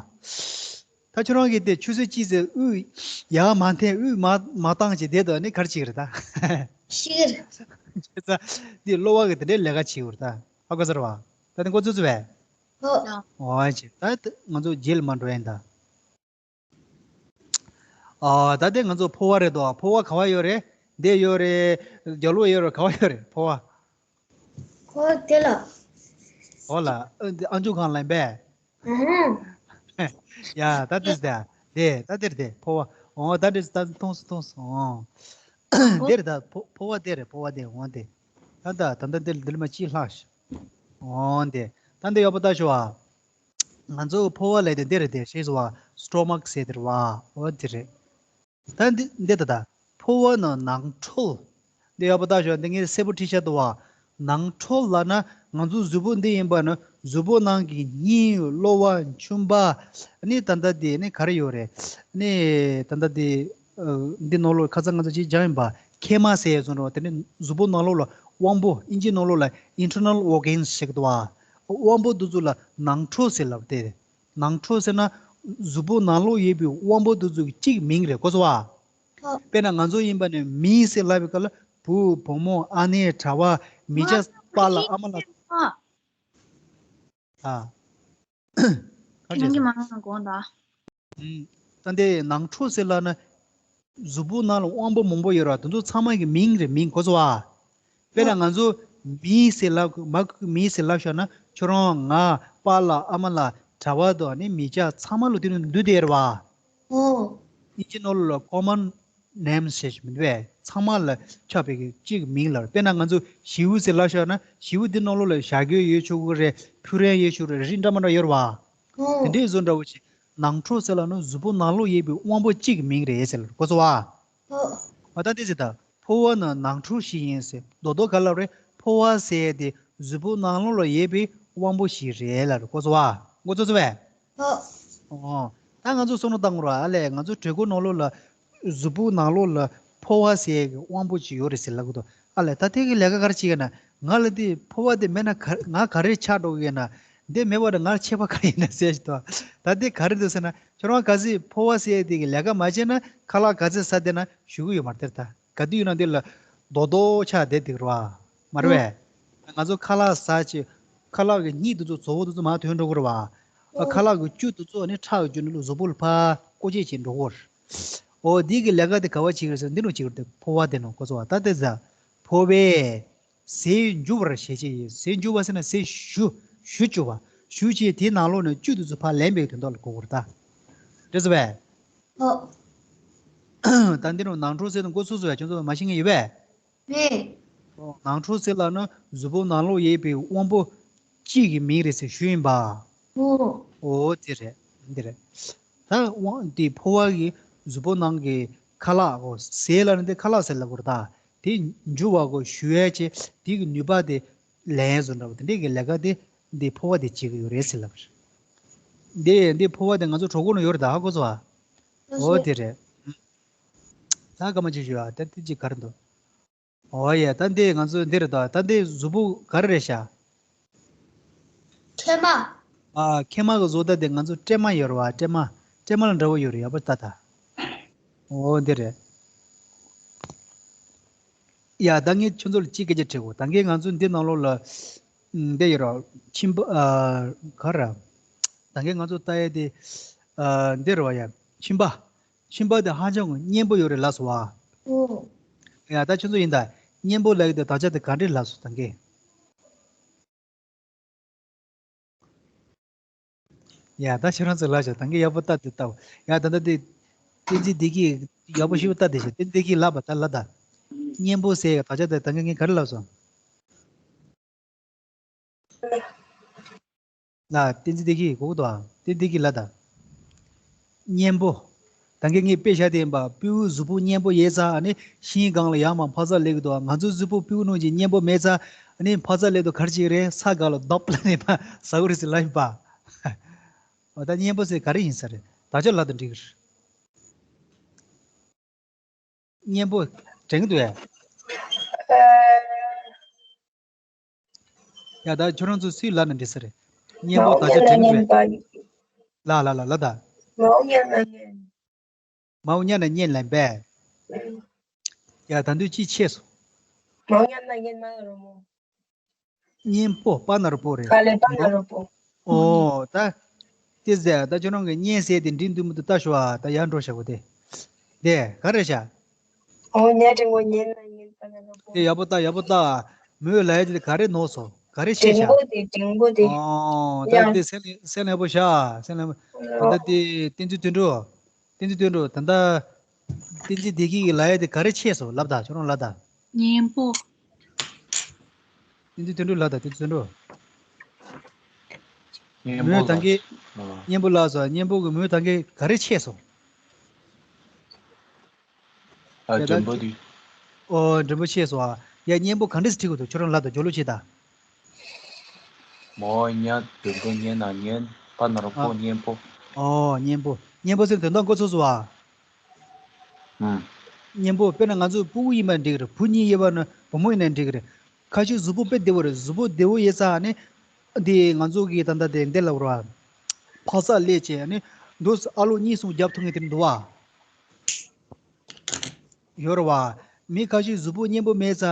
ད་ཁྱོད་རང་གིས་དེ་ཆུ་ཚོད་གཅིག་ཙམ་དབུགས་ཡར་མར་འཐེན། དབུགས་མར་མར་བཏང་བྱས་བསྡད་དུས་ནི་ག་རེ་བྱེད་ཀྱི་རེད་ད། ཤི་གི་རེད། བྱས་ཙང་འདི་གློ་བ་གིས་དེ་འདྲའི་ལས་ཀ་བྱེད་ཀྱི་རེད་ད། ཧ་གོ་ཚར་བ། ད་དེ་མགོ་ཚོས་སོང་བས། ཧོ། འོ་བྱས། ད་ང་ཚོ་རྗེས་ལ་མར་འགྲོ་ཡིན་ད། ཨ། ད་དེ་ང་ཚོ་ཕོ་བ་རེད་དོ། ཕོ་བ་ག་བ་ཡོད་རེད། འདི་ཡོད་རེད། རྒྱབ་ལོགས་ཡོད་རེད། ག་བ་ཡོད་རེད་ཕོ་བ། ཁོ་དེ་ལ། འོ་ལ། ཨ། འདི་ཨ་མཆོག་གང་ལ་ཡིན་པས། ཨ་ཧ། ཡ་ད་དེ་ཟེར་དེ་ད་དེར་དེ་ཕོ་བ། འོ་ད་དེ་ད་མཐོང་སོང་མཐོང་སོང་། འོ་འདིར་ད་ཕོ་ཕོ་བ་དེ་རེད། ཕོ་བ་དེ་འོ་དེ་ད་ད་ད་ད་འདིར་འདིར་མ་ཅི་ལྷག་ཤི། འོ་འདི་ད་འདི་ཡག་པོ་ལྟ་ཞུ་བ། ང་ཚོ་ཕོ་བ་ལས་དེ་འདི་རེད། དེ་ཤེས་སོང་བ། སི་ཊོ་མག་ཟེར་དེ་རེད་བ། འོ་དེ་རེད། ད་འདི་འདི་ད་ད་ཕོ་བ་ནི་ནང་ཁྲོལ། འདི་ཡག་པོ་ལྟ་ཞོག་འདི་ངས་གསལ་པོ་བྲིས་བཞག་འདུག་བ། ནང་ཁྲོལ་ལབ་ན་ང་ཚོ་གཟུགས་པོ་འདི་ཡིན་པ་ནི་གཟུགས་པོ་ནང་གི་སྙིང་གློ་བ་མཆིན་པ་ནི་ད་ལྟ་འདི་ནི་ག་རེ་ཡོད་རེད། ནི་ད་ལྟ་འདི་འདི་ནང་ལོགས་ཁ་སང་ང་ཚོ་ཅིག་སྦྱངས་ཡིན་པ། མཁལ་མ་ཟེར་ཡས་བཟོ་འདྲ་བ། དེ་ནི་གཟུགས་པོ་ནང་ལོགས་ལ་དབང་པོ། ཨིན་ཇི་ནང་ལོགས་ལ་ཨིན་ཊར་ནལ་ཨོར་གེན་ཟེར་གི་འདུག་བ། དབང་པོ་འདི་ཚོ་ལ་ནང་ཁྲོལ་ཟེར་ལབ་སྟེ། ནང་ཁྲོལ་ཟེར་ན་གཟུགས་པོ་ནང་ལོགས་ཡོད་པའི་དབང་པོ་འདི་ཚོ་གི་གཅིག་མིང་རེད། གོ་སོང་བ། ཨོ། དཔེར་ན་ང་ཚོ་ཡིན་པ་ནི་མི་ཟེར་ལབ་པའི་སྐབས་ལ་བུ་བུ་མོ་ཨ་ནེ་གྲྭ་བ་མི་སྐྱ་པཱ་ལགས་ཨ་མ་ལགས། ཨ། ག་རེ་ཁྱེད་ཀྱིས་བྱས་མ་གོང་ད། ད་ལྟའི་ནང་ཁྲོལ་ཟེར་ལབ་ན་གཟུགས་པོ་ནང་ལ་དབང་པོ་མང་པོ་ཡོད་ར། དེ་ཚོ་ཚང་མ་གི་མིང་རེད། མིང་གོ་སོང་བ། དཔེར་ན་ང་ཚོ་མི་ཟེར་ལབ་མ་མི་ཟེར་ལབ་ཤོར་ན་ཁྱོད་རང་ང་པཱ་ལགས་ཨ་མ་ལགས་གྲྭ་བ་དང་ནི་མི་སྐྱ་ཚང་མ་ལ་དེ་ནི་འདུས་དེ་རེད་བ། ཨོ། ཨིན་ཇི་ནང་ལོགས་ལ་ཀོ་མན་ནེམ་ཟེར་ཞིག་མི་འདུག་པས། ཚང་མ་ལ་ཁྱབ་པའི་གཅིག་མིང་ལ། དཔེར་ན་ང་ཚོ་ཞེའུ་ཟེར་ལབ་ཤོར་ན་ཞེའུ་འདི་ནང་ལོགས་ལ་ཞྭ་གོས་ཡོད་ཆོག་གི་རེད། ཕུ་རན་ཡོད་ཆོག་གི་རེད། རིགས་འདྲ་མི་འདྲ་ཡོད་རེད་བ། དེ་འདྲའི་བཟོ་འདྲ་བོ་ཞིག་ནང་ཁྲོལ་ཟེར་ལབ་ན་གཟུགས་པོ་ནང་ལོགས་ཡོད་པའི་དབང་པོ་གཅིག་གི་མིང་རེད་ཟེར་ལབ། གོ་སོང་བ། ཨོ། ད་དེ་ཟེར་ད་ཕོ་བ་ནི་ནང་ཁྲོལ་ཞིག་ཡིན་ཟེར། རྡོག་རྡོག་ག་ལབ་རེད། ཕོ་བ་ཟེར་དེ་གཟུགས་པོ་ནང་ལོགས་ལ་ཡོད་པའི་དབང་པོ་ཞིག་རེད་ལབ་རེད། གོ་སོང་བ། མགོ་ཚོས་སོང་བས། ཨོ། ད་ང་ཚོ་བསམ་བློ་བཏང་དགོས་ར། ཨ་ལས་ང་ཚོ་གྲོད་ཁོག་ནང་ལོགས་ལ་གཟུགས་པོ་ནང་ལོགས་ལ་ཕོ་བ་ཟེར་གི་དབང་པོ་ཅིག་ཡོད་རེད་ཟེར་ལབ་གི་འདུག་ཨ་ལས་ད་དེ་གི་ལས་ཀ་ག་རེ་བྱེད་ཀྱི་ན། ང་ལ་དེ་ཕོ་བ་དེ་མེད་ན་ག་ང་ག་རེ་ཆགས་འགྲོ་གི་ཡིན་ན། འདི་མེད་པ་ན་ང་ལ་ཁྱད་པར་ག་རེ་ཡིན་ན་ཟེར་ཞིག་འདུག་ད་དེ་ག་རེ་འདུག་ཟེར་ན་ཁྱོད་རང་ག་ཚོད་ཕོ་བ་ཟེར་དེ་གི་ལས་ཀ་མ་བྱས་ན་ཁ་ལག་ག་ཚོད་ཟ་བསྡད་ན་ཞུ་གི་ཡོད་མ་རེད་དེར་ད། ག་དུས་ཡིན་ན་འདི་ལ་རྡོག་རྡོག་ཆགས་བསྡད་འདུག་ར་བ། མ་རེད་པས། ང་ཚོ་ཁ་ལག་ཟ་ཆེད་ཁ་ལག་གི་སྙིགས་དེ་ཚོ་བཙོག་པ་དེ་ཚོ་མར་ཐོན་འགྲོ་གི་རེད་བ། ཨ་ཁ་ལག་གི་བཅུད་དེ་ཚོ་ནི་ཁྲག་གི་བརྒྱུད་ནས་གཟུགས་པོ་ལ་ཕར་བཀོལ་སྤྱོད་བྱེད་འགྲོ་གི་རེད། འོ་འདི་གི་ལས་ཀ་དེ་ག་བ་བྱེད་ཀྱི་རེད་ཟེར་ན་འདི་ནང་བྱེད་ཀྱི་རེད། དེ་ཕོ་བ་དེ་ནང་གོ་སོང་བ། ད་དེ་ཟ་ཕོ་བས་ཟས་འཇུ་བར་བྱེད་ཅེས་ཡིན། ཟས་འཇུ་བ་ཟེར་ན་ཟས་ཞུ་ཞུ་བཅུག་པ། ཞུ་བཅུག་དེའི་ནང་ལོགས་ནས་བཅུད་དེ་ཚོ་ཕར་ལེན་པའི་དོན་དག་ལ་གོ་གི་རེད་ད། འགྲིག་སོང་བས། ཨོ། ད་འདི་ནང་ནང་ཁྲོལ་ཟེར་ན་མགོ་ཚོས་སོང་བས། ཁྱོད་ཚོ་མ་ཤེས་མཁན་ཡོད་པས། རེད། ནང་ཁྲོལ་ཟེར་ལབ་ན་གཟུགས་པོ་ནང་ལོགས་ཡོད་པའི་དབང་པོ་གཅིག་གི་མིང་རེད་ཟེར་ཞུས་ཡིན་པ། ཨོ། འོ་དེ་རེད། འདི་རེད། ད་དབང་དེ་ཕོ་བ་གི་གཟུགས་པོ་ནང་གི་ཁ་ལག་གོ། ཟས་ལབ་ན་དེ་ཁ་ལག་ཟེར་ལབ་དགོས་རེད་ད། དེ་འཇུ་བ་གོ་ཞུ་ཡས་ཆེ་དེ་གི་ནུས་པ་དེ་ལེན་བཟོ་འདྲ་བོ་དེ་འདྲས་ཀྱི་ལས་ཀ་དེ་འདི་ཕོ་བ་དེ་བྱེད་ཀྱི་ཡོད་རེད་ཟེར་ལབ་པ་རེད། འདི་འདི་ཕོ་བ་དེ་ང་ཚོ་གྲོད་ཁོག་ནང་ཡོད་རེད་ད། ཧ་གོ་སོང་ཨ། འོ་དེ་རེད། ད་སྐར་མ་གཅིག་ཞུ་ཨ། ད་དེ་གཅིག་ག་རེ་འདུག་འོ་ཡ། ད་འདི་ང་ཚོ་འདི་རེད་ད། ད་འདི་གཟུགས་པོ་ག་རེ་རེད་ཤག་མཁལ་མ། ཨ་མཁལ་མ་གི་བཟོ་ལྟ་དེ་ང་ཚོ་སྲན་མ་ཡོད་རེད་བ། སྲན་མ་སྲན་མ་ལ་འདྲ་བོ་ཡོད་རེད། ཡག་པོ་ལྟ་ད། འོ་འདི་རེད། ཡ་ད་ངས་ཁྱོད་ཚོ་ལ་གཅིག་སྐད་ཆ་དྲི་དགོས། ད་གིན་ང་ཚོ་འདི་ནང་ལོགས་ལ་འདི་ཡོད་རེད། མཆིན་པ་ཨ་ག་རེ། ད་གིན་ང་ཚོ་ལྟ་ཡས་དེ་ཨ་འདི་རེད་བ་ཡ། མཆིན་པ། མཆིན་པ་དེ་ཧ་ཅང་གི་སྙན་པོ་ཡོད་རེད་ལབ་སོང་བ། ཨོ། ཡ་ད་ཁྱོད་ཚོ་ཡིན་ད། སྙན་པོ་ལབ་ཡས་དེ་དག་ཆ་དེ་ག་འདྲས་ལབ་སོང་ད་གིན། ཡ་ད་ཁྱོད་རང་ཚོ་ལབ་ཤག་ད་གིན་ཡག་པོ་ལྟ་དེ་ལྟ། ཡ་ད་ད་དེ་བསྟན་འཛིན་བདེ་སྐྱིད་ཡག་པོ་ཞེ་པོ་ལྟ་དེ་ཤག་བསྟན་འཛིན་བདེ་སྐྱིད་ལབ་པ་ད་ལབ་ད། སྙན་པོ་ཟེར་ཡ་དག་ཆ་དེ་ད་གིན་ངས་ག་རེ་ལབ་སོང་། ལ་བསྟན་འཛིན་བདེ་སྐྱིད་གོ་གི་འདུག་ཨ། བསྟན་བདེ་སྐྱིད་ལ་ད། སྙན་པོ། ད་གིན་ངས་དཔེ་བཞག་དེ་ཡིན་པ། སྤྲེའུ་གཟུགས་པོ་སྙན་པོ་ཡོད་ཙང་ཨ་ནི་ཤིང་སྒང་ལ་ཡར་མར་འཕག་འཚག་སླེབས་ཀྱི་འདུག་ཨ། ང་ཚོའི་གཟུགས་པོ་སྤྲེའུ་ནང་བཞིན་སྙན་པོ་མེད་ཙང་ཨ་ནི་འཕག་འཚག་སླེབས་དུས་ག་རེ་བྱེད་ཀྱི་རེད། ས་སྒང་ལ་རྡོབ་ལབ་ནས་ཕར་ཟ་གི་རེད་ཟེར་ལབ་ཡིན་པ། འོ་ད་སྙན་པོ་ཟེར་ག་རེ་ཡིན་ས་རེད། དག་ཆ་ལབ་དང་འགྲིག་གི་རེད། སྙན་པོ་དྲན་གྱི་འདུག་ཨེ། ཡ་ད་ཁྱོད་རང་ཚོ་སུས་ལབ་ན་འགྲིག་ས་རེད། སྙན་པོ་དག་ཆ་དྲན་གྱི་འདུག་ཨེ། ལ་ལ་ལ་ལ་ད། མའོ་ཉན་ན་ཉན། མའོ་ཉན་ན་ཉན་ལབ་པས། ཡ་ད་དུང་ཅི་ཆེ་སོང་། མའོ་ཉན་ན་ཉན་མ་རོ་མོ། སྙན་པོ་པ་ན་རོ་པོ་རེད། ག་ལེ་པ་ན་རོ་པོ། ཨོ་ད། དེ་ཟེར་ད་ཁྱོད་རང་གི་སྙན་ཟེར་དེ་འགྲིག་འདུག་མི་འདུག་ལྟ་ཤོག་ཨ། ད་ཡར་འགྲོ་བྱ་དགོས་དེ། དེ་ག་རེ་བྱ། ཨོ་ཉན་དྲི་ངོ་ཉན་ན་ཉན་པ་ན་རོ་པོ། དེ་ཡག་པོ་ལྟ་ཡག་པོ་ལྟ། མོས་ལབ་ཡ་དེ་ག་རེ་ནོར་སོང་། ག་རེ་ཆེ་ཤག་འགྲེང་བུ་དེ། འགྲེང་བུ་དེ། ཨོ། ད་ཡང་དེ་སེམས་ལ་སེམས་ལ་ཡག་པོ་བཞག་སེམས་ལ་ཡག་པོ། ད་ལྟ་དེ་བསྟན་འཛིན་དོན་གྲུབ། བསྟན་འཛིན་དོན་གྲུབ། ད་ལྟ་བསྟན་འཛིན་བདེ་སྐྱིད་ཀྱི་ལབ་ཡ་དེ་ག་རེ་ཆེ་སོང་ལབ་དང་། ཁྱོད་རང་ལབ་དང་། གཉེན་པོ། བསྟན་འཛིན་དོན་གྲུབ་ལབ་དང་། བསྟན་འཛིན་དོན་གྲུབ། གཉེན་པོ་མོས་ད་ལ་གིན། ཨ། གཉེན་པོ་ལབ་སོང་། གཉེན་པོ་གི་མོས་ད་གིན་ག་རེ་ཆེ་སོང་། ཨ། ཡ་ད་འགྲེང་བུ་དེ། ཨོ། འགྲེང་བུ་ཆེ་སོང་ཨ། ཡ་གཉེན་པོ་ག་འདྲས་སེ་ཁྲིད་དགོས་འདུག་ཁྱོད་རང་ལབ་དང་། སྦྱོར་ཀློག་བྱེད་དང་། མོ་ཉ་འགྲེང་བུ་གཉེན་ན་གཉེན། པ་ན་རོ་པོ། ཨ། གཉེན་པོ། ཨོ། གཉེན་པོ། གཉེན་པོ་ཟེར་དོན་དག་གོ་ཚོད་སོང་ཨ། ཨུམ། གཉེན་པོ་དཔེར་ན་ང་ཚོ་སྤུ་གུ་ཡིན་པ་འགྲིག་གི་རེད། བུ་གཉིས་ཡོད་པ་ན་བུ་མོ་ཡིན་ན་འགྲིག་གི་རེད། ཁ་ཤས་གཟུགས་པོ་དཔེ་བདེ་བོ་རེད། གཟུགས་པོ་བདེ་བོ་ཡོད་ས་ནི་འདི་ང་ཚོ་གི་ད་ལྟ་དེ་འདི་ལབ་ར། ཕག་ཚ་ལས་བྱས་ནི་འདུག་སེ་ཨ་ལོ་གཉིས་གསུམ་རྒྱབ་ཐུབ་མཁན་དེ་འདུག་བ། ཡོད་རེད་བ། མི་ཁ་ཤས་གཟུགས་པོ་མཉེན་པོ་མེད་ས་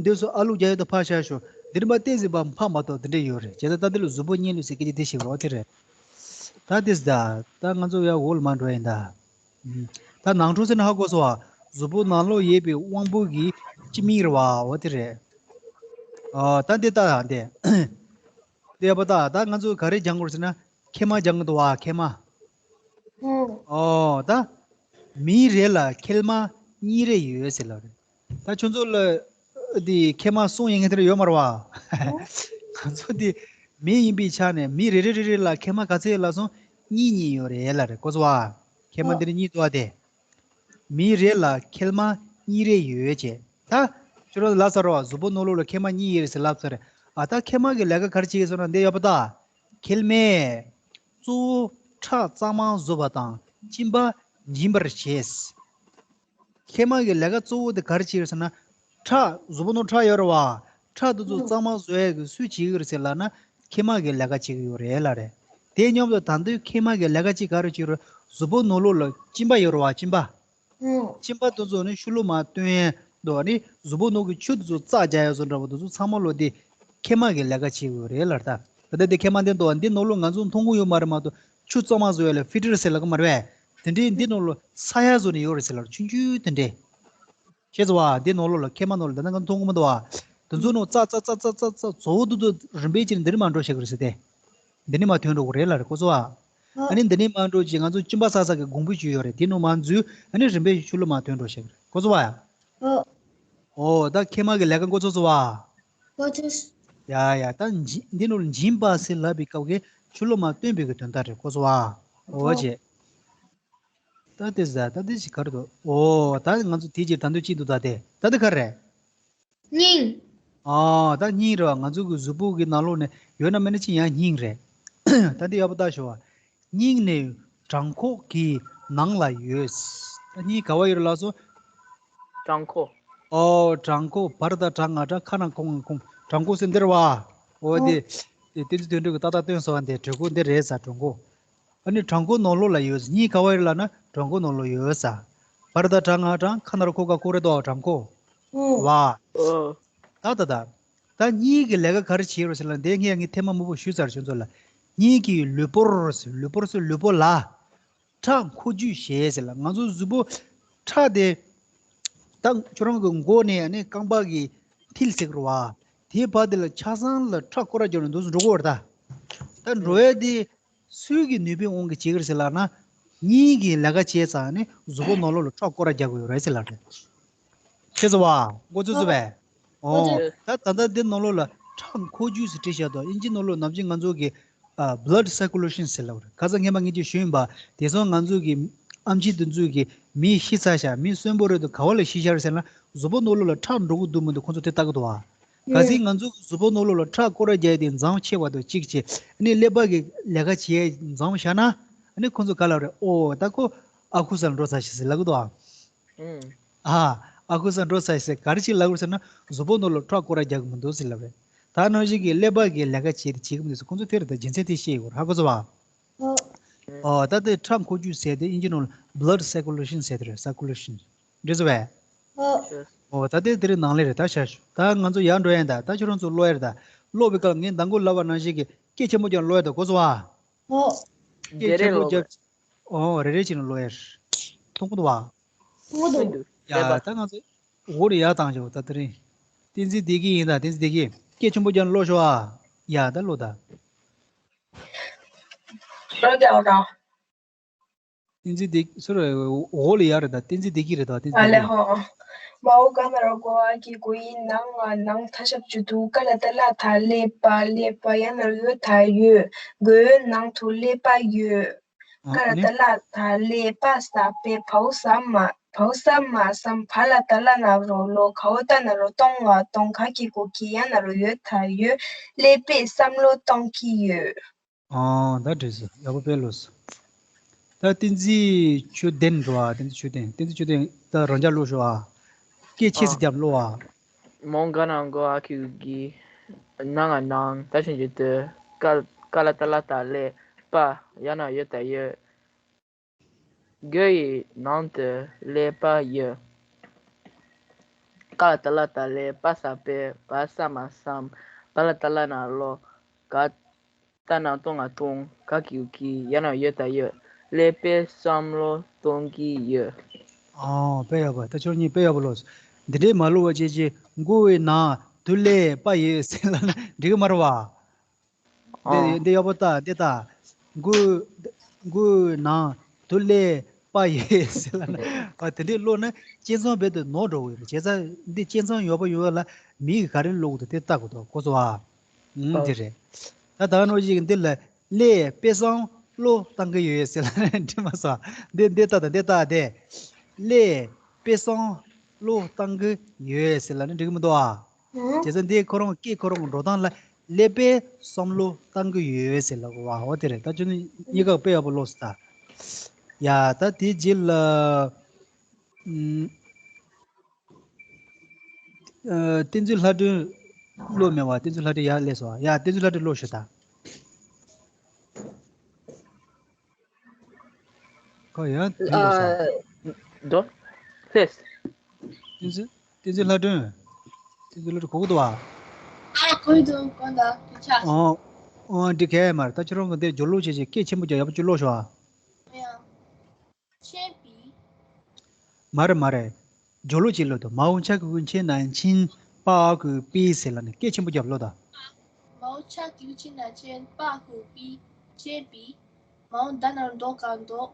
འདུག་སེ་ཨ་ལོ་རྒྱག་ཡག་ཏུ་ཕར་བཞག་ཤོག་འདི་རིམ་པ་བསྟན་འཛིན་པ་ཕར་མ་གཏོགས་འདི་འདྲས་ཡོད་རེད། བྱས་ཙང་ད་འདི་ལ་གཟུགས་པོ་མཉེན་ལུགས་ཟེར་སྐད་ཆ་དེ་ཞིག་རོགས་དེ་རེད། ད་དེ་ཟེར་ད་ད་ང་ཚོ་ཡར་འོག་ལ་མར་འགྲོ་ཡིན་ད། ད་ནང་ཁྲོལ་ཟེར་ན་ཧ་གོ་སོང་བ། གཟུགས་པོ་ནང་ལོགས་ཡོད་པའི་དབང་པོ་གི་སྤྱི་མིང་རེད་བ། འོ་དེ་རེད། ཨ། ད་འདི་ལྟ་ཡང་དེ། དེ་ཡག་པོ་ལྟ། ད་ང་ཚོ་ག་རེ་སྦྱང་དགོས་ཟེར་ན་མཁལ་མ་སྦྱང་གི་འདུག་བ། མཁལ་མ། ཨོ། ད་མི་རེ་ལ་མཁལ་མ་གཉིས་རེ་ཡོད་ཟེར་ལབ་རེད། ད་ཁྱོད་ཚོ་ལ་འདི་མཁལ་མ་སྲུང་ཡོང་མཁན་དེ་འདྲ་ཡོད་མ་རེད་བ། ང་ཚོ་འདི་མི་ཡིན་པའི་ཆ་ནས་མི་རེ་རེ་རེ་རེ་ལ་མཁལ་མ་ག་ཚད་ཡོད་ལབ་སོང་། གཉིས་གཉིས་ཡོད་རེད་ལབ་རེད། གོ་སོང་བ། མཁལ་མ་འདི་འདྲ་གཉིས་འདུག་བ་དེ། མི་རེ་ལ་མཁལ་མ་གཉིས་རེ་ཡོད་ཅེས། ད་ཁྱོད་རང་ལབ་ཚར་བ། གཟུགས་པོ་ནང་ལོགས་ལ་མཁལ་མ་གཉིས་ཡོད་རེད་ཟེར་ལབ་ཚར་རེད། ཨ། ད་མཁལ་མ་གི་ལས་ཀ་ག་རེ་བྱེད་ཀྱི་ཡོད་ཟེར་ན་འདི་ཡག་པོ་ལྟ། མཁལ་མས་གཙོ་བོ་ཁྲག་གཙང་མ་བཟོ་བ་དང་གཅིན་པ་འབྱིན་པར་བྱེད། མཁལ་མ་གི་ལས་ཀ་གཙོ་བོ་དེ་ག་རེ་བྱེད་ཀྱི་ཡོད་ཟེར་ན། ཁྲག་གཟུགས་པོ་ནང་ཁྲག་ཡོད་རེད་བ། ཁྲག་དེ་ཚོ་གཙང་མ་བཟོ་ཡག་གི་སུས་བྱེད་ཀྱི་ཡོད་རེད་ཟེར་ལབ་ན། མཁལ་མ་གི་ལས་ཀ་བྱེད་ཀྱི་ཡོད་རེད་ལབ་རེད། དེ་མཉམ་དུ་ད་དུང་མཁལ་མ་གི་ལས་ཀ་གཅིག་ག་རེ་བྱེད་ཀྱི་ཡོད་རེད། གཟུགས་པོ་ནང་ལོགས་ལ་གཅིན་པ་ཡོད་རེད་བ། གཅིན་པ། ཨུ། གཅིན་པ་དེ་ཚོ་ནི་ཕྱི་ལོགས་མར་བཏོན་ཡག་དང་ནི་གཟུགས་པོ་ནང་གི་ཆུ་དེ་ཚོ་རྩ་རྒྱག་ཡག་བཟོ་འདྲ་པོ་དེ་ཚོ་ཚང་མ་ལོ་དེ་མཁལ་མ་གི་ལས་ཀ་བྱེད་ཀྱི་ཡོད་རེད་ལབ་རེད། ད་ད་ལྟ་དེ་མཁལ་མ་འདི་འདུག་བ། འདི་ནང་ལོགས་ང་ཚོ་མཐོང་གི་ཡོད་མ་རེད་མ་གཏོགས། ཆུ་གཙང་མ་བཟོ་ཡག་ལ་ཕིལ་ཊར་ཟེར་ལབ་ཀྱི་མ་རེད་པས། དེ་འདྲའི་འདི་ནང་ལོགས་ས་ཡ་བཟོ་ནས་ཡོད་རེད་ཟེར་ལབ་རེད། ཆུང་ཆུང་དེ་འདྲས། ཤེས་སོང་བ། འདི་ནང་ལོགས་ལ་མཁལ་མ་ནང་ལ་འདི་ན་ང་མཐོང་གི་མི་འདུག་བ། དེ་ཚོ་ནང་རྩ་རྩ་རྩ་རྩ་རྩ་རྩ་བཟོ་བོ་དེ་ཚོ་རིམ་པས་བྱས་ནས་འདི་ནས་མར་འགྲོ་བྱེད་ཀྱི་རེད་ཟེར་ཏེ། འདི་ནས་མར་ཐོན་འགྲོ་གི་རེད་ལབ་རེད། གོ་སོང་བ། ཨ་ནི་འདི་ནས་མར་འགྲོ་བྱས་ང་ཚོ་གཅིན་པ་བསགས་ས་གི་གོང་བུ་ཅིག་ཡོད་རེད། དེ་ནང་མར་འཛུལ། ཨ་ནི་རིམ་པས་ཕྱི་ལོགས་མར་ཐོན་འགྲོ་བྱེད་ཀྱི་རེད། གོ་སོང་བ་ཡ། ཨོ། ཨོ། ད་མཁལ་མ་གི་ལས་ཀ་མགོ་ཚོས་སོང་བ། མགོ་ཚོས། ཡ་ཡ། ད་འབྱིན། འདི་ནང་ལ་འབྱིན་པ་ཟེར་ལབ་པའི་སྐབས་ཀྱི་ཕྱི་ལོགས་མར་བཏོན་པའི་གི་དོན་དག་རེད། གོ་སོང་བ། ཨོ་ཨོ། བྱས། ད་དེ་ཟ། ད་དེ་ཞིག་ག་རེ་འདུག་ཨོ། ད་ང་ཚོ་དེ་ཅིག་ད་དུང་ཅིག་འདུག་ད་དེ། ད་དེ་ག་རེ་རེད། སྙིང་། ཨ། ད་སྙིང་རེད་བ། ང་ཚོ་གི་གཟུགས་པོ་གི་ནང་ལོགས་ནས་ཡོད་ན་མེད་ན་ཅིག་ཡང་སྙིང་རེད། ད་འདི་ཡག་པོ་ལྟ་ཤོག་བ། སྙིང་ནི་བྲང་ཁོག་གི་ནང་ལ་ཡོད། ད་སྙིང་ག་བ་ཡོད་རེད་ལབ་སོང་། བྲང་ཁོག་ཨོ། བྲང་ཁོག་བར་དང་བྲང་ང་བྲང་། ཁ་ནང་ཁོག་ངང་ཁོག་བྲང་ཁོག་ཟེར་འདི་རེད་བ། ཨོ། འདི་འདི་བསྟན་འཛིན་དོན་གྲུབ་ཀྱིས་ཏག་ཏག་སྟོན་སོང་བ། འདི་གྲོད་ཁོག་འདི་རེད་ས། བྲང་ཁོག་ཨ་ནི་བྲང་ཁོག་ནང་ལོགས་ལ་ཡོད། སྙིང་ག་བ་ཡོད་ལབ་ན་བྲང་ཁོག་ནང་ལོགས་ཡོད་ས། བར་དང་བྲང་ང་བྲང་། ཁ་ནར་ཁོ་ག་ཁོག་རེད་དོ། བྲང་ཁོག་ཨོ། བ། ཨོ། ད་ད་ད། ད་སྙིང་གི་ལས་ཀ་ག་རེ་བྱེད་རོགས་ཟེར་ལབ་ན། དེ་ངས་ངས་ཐེངས་མ་མང་པོ་ཞུས་ཚར། ཁྱོད་ཚོ་ལ། སྙིང་གི་ལུས་པོར་ཟེར། ལུས་པོར་ཟེར། ལུས་པོ་ལ་ཁྲག་མཁོ་འཇུ་བྱེད་ཟེར་ལབ། ང་ཚོ་གཟུགས་པོ་ཁྲག་དེ་ད་ཁྱོད་རང་གི་མགོ་ནས་ཨ་ནི་རྐང་པ་གི་མཐིལ་ཟེར་གི་རེད་བ། དེའི་བར་དེ་ལ་ཆ་ཚང་ལ་ཁྲག་སྐོར་ར་རྒྱབ་ནས་འདུག་སེ་འགྲོ་གི་ཡོད་རེད་ད། ད་འགྲོ་ཡ་དེ་སུའི་གི་ནུས་པའི་དབང་གིས་བྱེད་ཀྱི་རེད་ཟེར་ལབ་ན། སྙིང་གི་ལས་ཀ་བྱས་ཙང་ནི་གཟུགས་པོ་ནང་ལོགས་ལ་ཁྲག་སྐོར་ར་རྒྱག་གི་ཡོད་རེད་ཟེར་ལབ་རེད། ཤེས་སོང་བ། མགོ་ཚོས་སོང་བས། ཨོ། ཨོ། ད་ད་ལྟ་འདི་ནང་ལོགས་ལ་ཁྲག་མཁོ་འཇུ་ཟེར་བྲིས་བཞག་འདུག་ཨིན་ཇི་ནང་ལོགས་ནམ་རྒྱུན་ང་ཚོ་གི་ཨ། blood circulation ཟེར་ལབ་རེད། ཁ་སང་སྔས་མ་ངས་ཅིག་ཞུས་ཡིན་པ། དེང་སང་ང་ཚོ་གི་ཨེམ་ཆི་དེ་ཚོས་གི་མི་ཤི་ཚར་ཤག་མི་གསོན་པོ་རེད་འདུག་ག་བ་ལ་ཤི་ཤག་རེད་ཟེར་ན། གཟུགས་པོ་ནང་ལོགས་ལ་ཁྲག་འགྲོ་གི་འདུག་མི་འདུག་ཁོང་ཚོ་དེ་ལྟ་གི་འདུག་བ། གལ་སྲིད་ང་ཚོ་གི་གཟུགས་པོ་ནང་ལོགས་ལ་ཁྲག་སྐོར་ར་རྒྱག་ཡ་དེ་མཚམས་ཆད་པ་དང་གཅིག་བྱས། ཨ་ནི་ཀླད་པ་གི་ལས་ཀ་བྱེད་ཡ་མཚམས་བཞག་ན། ཨ་ནི་ཁོང་ཚོ་ག་ལབ་རེད། ཨོ། ད་ཁོ་ཨ་ཁུ་སར་འགྲོ་ཚར་ཤག་ཟེར་ལབ་གི་འདུག་བ། ཨ། ཨ་ཁུ་སར་འགྲོ་ཚར་ཟེར་ག་རེ་ཞིག་ལབ་དགོས་ཟེར་ན། གཟུགས་པོ་ནང་ལ་ཁྲག་སྐོར་ར་རྒྱག་གི་མི་འདུག་ཟེར་ལབ་རེད། ད་ནང་བཞིན་གྱི་ཀླད་པ་གི་ལས་ཀ་བྱེད་དེ་བྱེད་ཀྱི་མི་འདུག་ཟེར། ཁོང་ཚོ་དེ་རེད། ད་རྒྱུ་མཚན་དེ་ཤེས་དགོས་རེད། ཧ་གོ་སོང་བ། ཨོ། ད་དེ་ཁྲག་མཁོ་འཇུ་ཟེར་དེ་ཨིན་ཇི་ནང་ལ་blood circulation ཟེར་དེ་རེད། circulation རེད་སོང་བས། ཨོ། ད་དེ་དེ་རེད། ནང་ལས་རེད། ད་ཤ་ཞུ། ད་ང་ཚོ་ཡར་འགྲོ་ཡ་ཡིན་ད། ད་ཁྱོད་རང་ཚོ་ཀློག་ཡ་རེད་ད། ཀློག་པའི་སྐབས་ངས་མདང་དགོང་ལབ་པ་ནང་བཞིན་གྱི་སྐད་ཆེན་པོ་རྒྱག་ཀློག་ཡ་ད། གོ་སོང་བ། ཨོ། སྐད་ཆེན་པོ་རྒྱག་ཨོ། རེ་རེ་བྱས་ནས་ཀློག་ཡ། མཐོང་གི་འདུག་བ། མཐོང་གི་འདུག་ཡ། ད་ང་ཚོ་འོག་ལ་ཡར་བཏང་ཆོག་ད་དེ་རིང་། བསྟན་འཛིན་བདེ་སྐྱིད་ཡིན་ད། བསྟན་འཛིན་བདེ་སྐྱིད། སྐད་ཆེན་པོ་རྒྱག་ན་ཀློག་ཤོག་ཨ། ཡ་ད་ཀློག་ད། རོ་རྒྱག་རོགས། བསྟན་འཛིན་བདེ་སོ་རེ་འོག་ལ་ཡ་རེད་ད། བསྟན་འཛིན་བདེ་སྐྱིད་རེད་ད། བསྟན་འཛིན་ཨ་ལེ་བདེ་སྐྱིད། ཧོ། མའོ་ག་ན་རོ་གོ་ཨ་གི་གོ་ཡི་ནང་ང་ནང་ད་ཞབས་ཀྱུ་དུ་ཀ་ལ་ཏ་ལ་ད་ཀླད་པ་ཀླད་པ་ཡ་ན་རོ་ཡོ་ད་ཡོད། གོའི་ནང་དུ་ཀླད་པ་ཡོད། ཨ་ཀ་ལ་ནི་ཏ་ལ་ད་ཀླད་པ་ས་པའི་བའོ་ས་མ་བའོ་ས་མ་སམ་བ་ལ་ཏ་ལ་ན་རོ་ལོ་གའོ་ཏ་ན་རོ་གཏོང་བ་གཏོང་ག་གི་གོ་གི་ཡ་ན་རོ་ཡོད་ད་ཡོད། ཀླད་པས་བསམ་བློ་གཏོང་གི་ཡོད། ཨ་ད་འགྲིག་སོང་། ཡག་པོ་དཔེ་ཀློག་སོང་། ད་བསྟན་འཛིན་ཆོས་ལྡན་འགྲོ་བ། བསྟན་འཛིན་ཆོས་ལྡན། བསྟན་འཛིན་ཆོས་ལྡན་ད་རང་འཇགས་ཀློག་ཤོག་ཨ། སྐད་ཆེ་ཙམ་ཨ། རྒྱབ་ཀློག་ཨ། མོང་ག་ན་མགོ་ཨ་ཁུ་གི་ནང་ང་ནང་ད་ཆུང་ཆུང་དུ་ཀ་ཀ་ལ་ཏ་ལ་ད་ཀླད་པ་ཡ་ན་ཡོད་ད་ཡོད། གོའི་ནང་དུ་ཀླད་པ་ཡོད། ཀ་ལ་ཏ་ལ་ད་ཀླད་པ་ས་པའི་བ་ས་མ་སམ་བ་ལ་ཏ་ལ་ན་ལོ་ག་ཏ་ན་གཏོང་ང་གཏོང་ག་གི་གི་ཡ་ན་ཡོད་ད་ཡོད། ཀླད་པས་བསམ་བློ་གཏོང་གི་ཡོད། ཨོ་དཔེ་ཡག་པོ། ད་ཁྱོད་གཉིས་དཔེ་ཡག་པོ་ཀློག་སོང་། འདི་འདྲའི་མ་ཀློག་པ་བྱས་བྱས་མགོའི་ནང་དུ་ཀླད་པ་ཡོད་ཟེར་ལབ་ན་འགྲིག་གི་མ་རེད་བ། འདི་ཨོ། འདི་ཡག་པོ་ལྟ། འདི་ལྟ། མགོ་མགོའི་ནང་དུ་ཀླད་པ་ཡོད་ཟེར་ལབ་ན། ཨ་དེ་འདྲས་ཀློག་ན་སྤྱན་བཟང་རྦད་དེ་ནོར་འགྲོ་གི་ཡོད་རེད། བྱས་ཙང་འདི་སྤྱན་བཟང་ཡོད་པ་ཡོད་པ་ལ་མི་གིས་ག་རེ་ཀློག་གི་འདུག་དེ་ལྟ་དགོས་འདུག་གོ་སོང་ཨ། ཨུམ་ཨོ། དེ་རེད། ད་ད་ག་ནང་བཞིན་འདི་ལ་ཀླད་པས་བསམ་བློ་བཏང་གི་ཡོད་ཟེར་ལབ་ན་འགྲིག་མ་སོང་། འདི་འདི་ལྟ་དང་འདི་ལྟ་སྟེ། ཀླད་པས་བསམ་བློ་བཏང་གི་ཡོད་ཟེར་ལབ་ན་འགྲིག་གི་མི་འདུག་ཨ། ཨུ། བྱས་ཙང་འདི་ཁོ་རང་སྐད་ཁོ་རང་འགྲོ་སྟངས་ལ་ཀླད་པས་བསམ་བློ་བཏང་གི་ཡོད་ཟེར་ལབ་དགོས་པ། འོ་དེ་རེད། ད་ཁྱོད་གཉིས་ཀ་དཔེ་ཡག་པོ་ཀློག་སོང་ད། ཡ་ད་དེ་རྗེས་ལ་ཨུམ། ཨ་བསྟན་འཛིན་ལྷ་སྒྲོན་ཀློག་མེད་པ། བསྟན་འཛིན་ལྷ་སྒྲོན་ཡར་སླེབས་སོང་། ཡ་བསྟན་འཛིན་ལྷ་སྒྲོན་ཀློག་ཤོག་ད། ཁོ་ཡང་དེ་ལ་སོང་། ཨ་འགྲོ། ལྷས། བསྟན་འཛིན་བསྟན་འཛིན་ལྷ་སྒྲོན། བསྟན་འཛིན་ལྷ་སྒྲོན་གོ་གི་འདུག་བ། ཨ་གོ་གི་འདུག་གོ་འདུག་སྐད་ཆ། ཨོ། ཨོ་འགྲིག་གི་མ་རེད། ད་ཁྱོད་རང་གི་འདིར་སྦྱོར་ཀློག་བྱས་བྱས་སྐད་ཆེན་པོ་རྒྱག་ཡག་པོ་ཅིག་ཀློག་ཤོག་ཨ། ཡང་། མཆིན་པའི། མ་རེད་མ་རེད། སྦྱོར་ཀློག་ཅིག་ཀློག་དང་། མའོ་ཆ་གི་གུ་མཆི་ན་མཆིན། པ་ཨ་གི་གུ་པའི་ཟེར་ལབ་ནས་སྐད་ཆེན་པོ་རྒྱབ་ཀློག་དང་། མའོ་ཆ་གི་གུ་མཆི་ན་མཆིན། པ་ཨ་གི་གུ་པའི། མཆིན་པའི། མའོ་ད་ན་རོ་མདོ་ག་མདོག་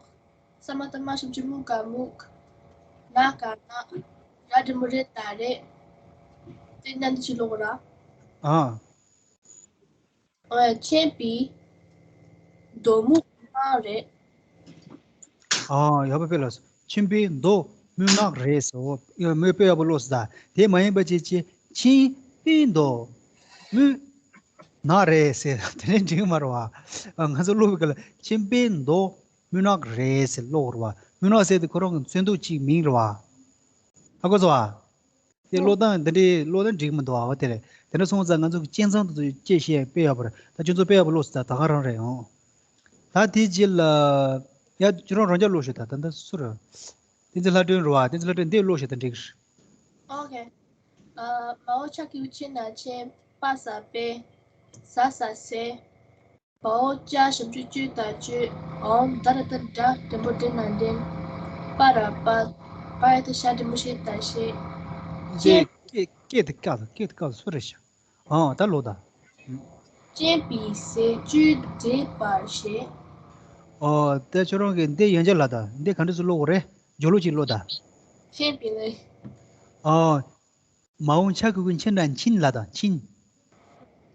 ས་མ་ཏ་མ་ཞབས་ཀྱུ་སྨུ་ག་སྨུག་ན་ག་ནག་ར་འགྲེང་བུ་རེ་ད་རེད། དེ་ན་འདི་ཅིག་ཀློག་ར། ཨ། ཨ་མཆིན་པའི་མདོག་སྨུག་ནག་རེད། ཨ་ཡག་པོ་དཔེ་ལ། མཆིན་པའི་མདོག་སྨུག་ནག་རེད་ཟེར། འོ་མོས་དཔེ་ཡག་པོ་ཀློག་སོང་ད། དེ་མ་ཡིན་པ་ཅིག་ཅིག་མཆིན་པའི་མདོག་སྨུག་ནག་རེད་ཟེར། དེ་ནས་འགྲིག་གི་མ་རེད་བ། ཨ་ང་ཚོ་ཀློག་པའི་སྐབས་ལ་མཆིན་པའི་མདོག་སྨུག་ནག་རེད་ཟེར་ཀློག་རེད་བ། སྨུག་ནག་ཟེར་དེ་ཁོ་རང་གི་ཚོན་མདོག་གཅིག་མིང་རེད་བ། ཧ་གོ་སོང་བ། དེ་ཀློག་སྟངས་འདི་འདྲའི་ཀློག་སྟངས་འགྲིག་མི་འདུག་ཨ། འོ་དེ་རེད། དེ་འདྲ་སོང་ཙང་ང་ཚོ་གི་སྤྱན་བཟང་དེ་ཚོ་སྐད་བཤད་དཔེ་ཡག་པོ་རེད། ད་ཁྱོད་ཚོ་དཔེ་ཡག་པོ་ཀློག་སོང་ད། ད་ག་རང་རེད་ཨང་། ད་དེའི་རྗེས་ལ་ཡ་ཁྱོད་རང་རང་རྐྱ་ཀློག་ཤོག་ད། ད་ད་སུ་རེད། བསྟན་འཛིན་ལྷ་སྒྲོན་རེད་བ། བསྟན་འཛིན་ལྷ་སྒྲོན་འདི་ཀློག་ཤོག་ད། འགྲིག་གི་རེད། ཨོ་ཁེ། ཨ་མའོ་ཆ་གི་གུ་མཆི་ན་མཆིན། པ་ས་པའི། ཟ་ས་ཟས། བའོ་ཅ་ཞབས་ཀྱུ་ཅུ་ད་བཅུ། འོ་ད་ར་ཏ་འདྲ་འགྲེང་བུ་འདྲེ་ན་འདྲེན། པ་ར་པ། པ་ཡ་ཏ་ཤ་འགྲེང་བུ་ཤེ་ད་ཤེས། འདི་སྐད་སྐད་དེ་བཀག་དང་། སྐད་དེ་བཀག་དང་། སུ་རེད་ཤག་ཨོ་ད་ལོ་ད། མཆིན་པའི་ཟས་བཅུད་འདྲེས་པར་བྱེད། ཨོ་ད་ཁྱོད་རང་གིས་འདི་ཡན་ཆད་ལ་ད་འདི་ག་འདྲ་སུ་ཀློག་དགོས་རེད། སྦྱོར་ཀློག་ཅིག་ཀློག་ད། མཆིན་པའི་ལས། ཨོ། མའོ་ཆ་གི་གུ་མཆི་ན་མཆིན་ལ་ད། མཆིན།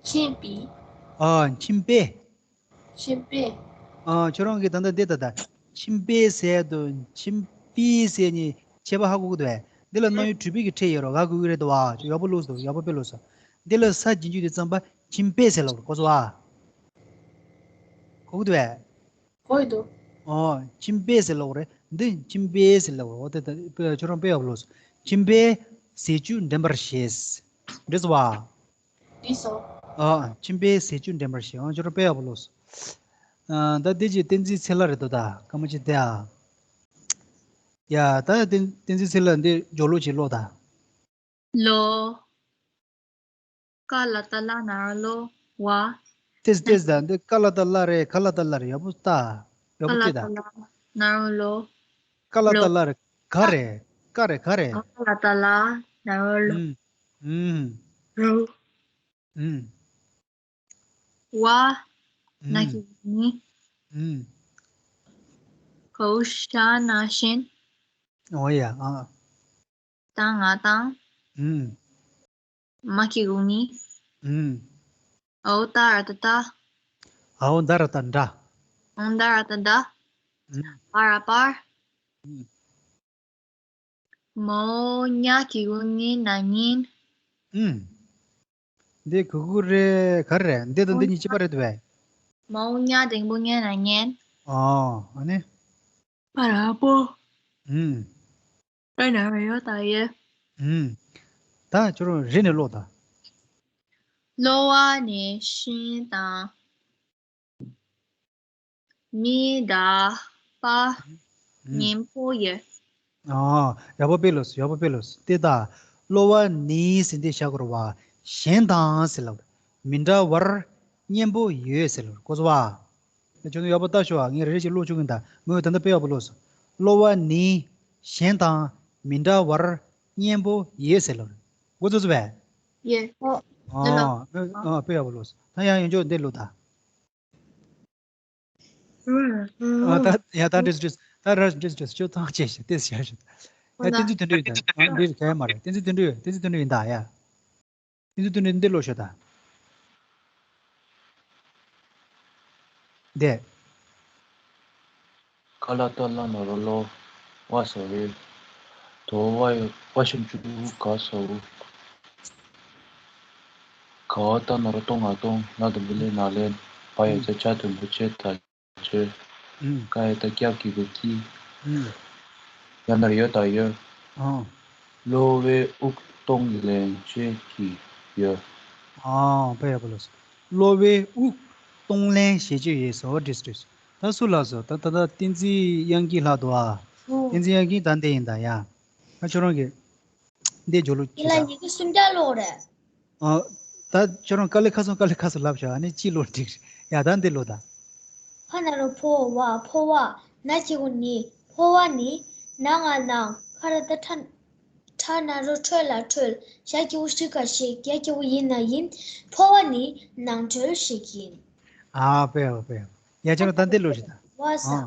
མཆིན་པའི། ཨ། མཆིན་པའི། མཆིན་པའི། ཨ། ཁྱོད་རང་གིས་ད་ལྟ་འདི་ད་ད། མཆིན་པའི་ཟས་དང་མཆིན་པའི་ཟས་གཉིས་ཁྱད་པར་ཧ་གོ་གི་འདུག་གས། འདི་ལ་རྣམ་དབྱེ་གྲུབ་པའི་གི་ཕྲད་ཡོད་རེད། ག་གུ་གི་རེད་འདུག་བ། ཡག་པོ་ཀློག་སོང་། ཡག་པོ་དཔེ་ཀློག་སོང་། འདི་ལ་ས་རྗེས་འཇུག་དེ་ཙམ་པ་མཆིན་པའི་ཟས་ལབ་རེད། གོ་སོང་བ། གོ་གི་འདུག་གས། གོ་ཡི་འདུག་ཨོ། མཆིན་པའི་ཟས་ལབ་རེད། འདི་མཆིན་པའི་ཟས་ལབ་རེད། འོ་དེ་ད་དཔེ་ཁྱོད་རང་དཔེ་ཡག་པོ་ཀློག་སོང་། མཆིན་པའི་ཟས་བཅུད་འདྲེན་པར་བྱེད། འགྲིག་སོང་བ། འགྲིག་སོང་། ཨོ། མཆིན་པའི་ཟས་བཅུད་འདྲེན་པར་བྱེད། ཨོ་ཁྱོད་རང་དཔེ་ཡག་པོ་ཀློག་སོང་། ཨ། ད་འདི་ཅིག་བསྟན་འཛིན་ཚེ་ལྷ་རེད་འདུག་ད། སྐར་མ་གཅིག་བསྡད་ཨ། ཡ་ད་བསྟན་བསྟན་འཛིན་ཚེ་ལྷ་འདི་སྦྱོར་ཀློག་ཅིག་ཀློག་ད། ལོ། ཀ་ལ་ཏ་ལ་ན་རོ་ལོ། བ། ཏེས་ཏེས་ད་འདི་ཀ་ལ་ཏ་ལ་རེད། ཀ་ལ་ཏ་ལ་རེད། ཡག་པོ་ལྟ། ཡག་པོ་ལྟོས་ད། ཀ་ལ་ཏ་ལ་ན་རོ་ལོ། ཀ་ལ་ཏ་ལ་རེད། ག་རེད། ཀ་རེད། ག་རེད། ཀ་ལ་ཏ་ལ་ན་རོ་ལོ། ཨུམ། ཨུམ། རོ། ཨུམ། ཝ། ན་གི་གུ་ནི། ཨུམ། གའོ་ཤ་ན་ཤན། འོ་ཡ། ཨ། ཏ་ང་ཏང་། ཨུམ། མ་གི་གུ་མི། ཨུམ། འའོ་ད་ར་ཏ་འདྲ། འའོ་ད་ར་ཏ་འདྲ། འའོ་ད་ར་ཏ་འདྲ། ཨུམ། པ་ར་པར། ཨུམ། མའོ་ཉ་གི་གུ་ཉི་ན་ཉིན། ཨུམ། འདི་གུ་གུ་རེད་ག་རེ་རེད། འདི་དང་འདི་གཉིས་གཅིག་པ་རེད་འདུག་པས། མའོ་ཉ་འགྲེང་བུ་ཉེ་ན་ཉན། ཨོ། ཨ་ནི། པ་ར་པོ། ཨུམ། པ་ན་རོ་ཡོ་ད་ཡོད། ཨུམ། ད་ཁྱོད་རང་རེ་ནས་ཀློག་དང་། གློ་བ་ནི་ཤིང་དང་། མི་འདྲ་བ་ཨུམ། གཉེན་པོ་ཡོད། ཨ། ཡག་པོ་དཔེ་ལོས། ཡག་པོ་དཔེ་ལོས། དེ་ད། གློ་བ་ནི་ཟེར་འདི་བཞག་དགོས་རེད་པ། གཞན་དང་ཟེར་ལབ། མི་འདྲ་བར་གཉེན་པོ་ཡོད་ཟེར་ལབ། གོ་སོང་པ། ཁྱོད་ཚོ་ཡག་པོ་ལྟ་ཤོག་ཨ། ངས་རེ་རེ་བཞིན་ཀློག་བཅུག་གིན་ད། མོས་ད་ལྟ་དཔེ་ཡག་པོ་ཀློག་སོང་། གློ་བ་ནི་གཞན་དང་མི་འདྲ་བར་གཉེན་པོ་ཡོད་ཟེར་ལབ། གོ་ཚོད་ཚོད་པས། ཡོད། ཨོ། ཨ། དེ་ལ། ཨ། དཔེ་ཡག་པོ་ཀློག་སོང་། ད་ཡང་ཡང་ཅོག་འདི་ཀློག་ད། ཨ། ད་ཡ་ད་འདྲེས་འདྲེས། ད་ར་འདྲེས་འདྲེས། ཁྱོད་ཐང་ཆད་ཤག་ཏེས་ཤག་ཤག་ཡ། བསྟན་འཛིན་དོན་གྲུབ་ཡིན་ད། ཨ། འདི་ག་ཡ་མ་རེད། བསྟན་འཛིན་དོན་གྲུབ། བསྟན་འཛིན་དོན་གྲུབ་ཡིན་ད་ཡ། བསྟན་འཛིན་དོན་གྲུབ་འདི་ཀློག་ཤོག་ད། འདི། ཀ་ལ་ཏ་ལ་ན་རོ་ལོ། ཝ་ས་ཝེ། དོ་ཝ་ཡོ། ཝ་ཤམ་ཅུ་ག་ས་འུ། ག་བ་ཏ་ན་རོ་ཏོ་ང་ཏོང་། ལ་དུམ་བུ་ལེ་ན་ལེན། བ་ཡ་བྱ་བྱ་དུམ་བུ་བྱེ་ད་བྱེ། ཨུམ། ཀ་ཡ་བཏགས་སྐྱ་གི་གུ་ཀྱི། ཨུམ། ཡ་ན་རོ་ཡོ་ད་ཡོད། ཨང་། གློ་བའི་དབུགས་གཏོང་ལེན་བྱེད་ཀྱི་ཡོད། ཨང་། དཔེ་ཡག་པོ་ལོས། གློ་བའི་དབུགས་གཏོང་ལེན་བྱེད་ཀྱི་ཡོད་སོ། འདྲེས་འདྲེས། ད་སུ་ལ་སོ། ད་ད་ད་བསྟན་འཛིན་དབྱངས་སྐྱིད་ལྷག་འདུག་ཨ། ཨོ། བསྟན་འཛིན་དབྱངས་སྐྱིད་ད་འདི་ཡིན་ད་ཡ། ད་ཁྱོད་རང་གིས་འདི་སྦྱོར་ཀློག་ཡིན་ལ་བྱེད་ད། ཡི་གེ་སུམ་བརྒྱ་ཀློག་རེད། ཨ། ད་ཁྱོད་རང་དཀའ་ལས་ཁག་སོང་། དཀའ་ལས་ཁག་སོང་ལབ་ཤག་ཨ་ནི་ཅི་ཀློག་འགྲིག་རེད་ཡ། ད་འདི་ཀློག་ད། ཕ་ན་རོ་ཕོ་བ་ཕོ་བ། ན་གི་གུ་ནི། ཕོ་བ་ནི། ན་ང་ནང་། ཁ་ར་ཏ་ཁྲ། ཁྲ་ན་རོ་ཁྲོ་ལ་ཁྲོལ། ཞ་གི་གུ་ཞི་ག་ཞིག་ཡ་གི་གུ་ཡི་ན་ཡིན། ཕོ་བ་ནི་ནང་ཁྲོལ་ཞིག་ཡིན། ཨ། དཔེ་ཡག་དཔེ་ཡག་ཡ་ཁྱོད་རང་ད་འདི་ཀློག་ཤིག་ད། བ་ས། ཨ།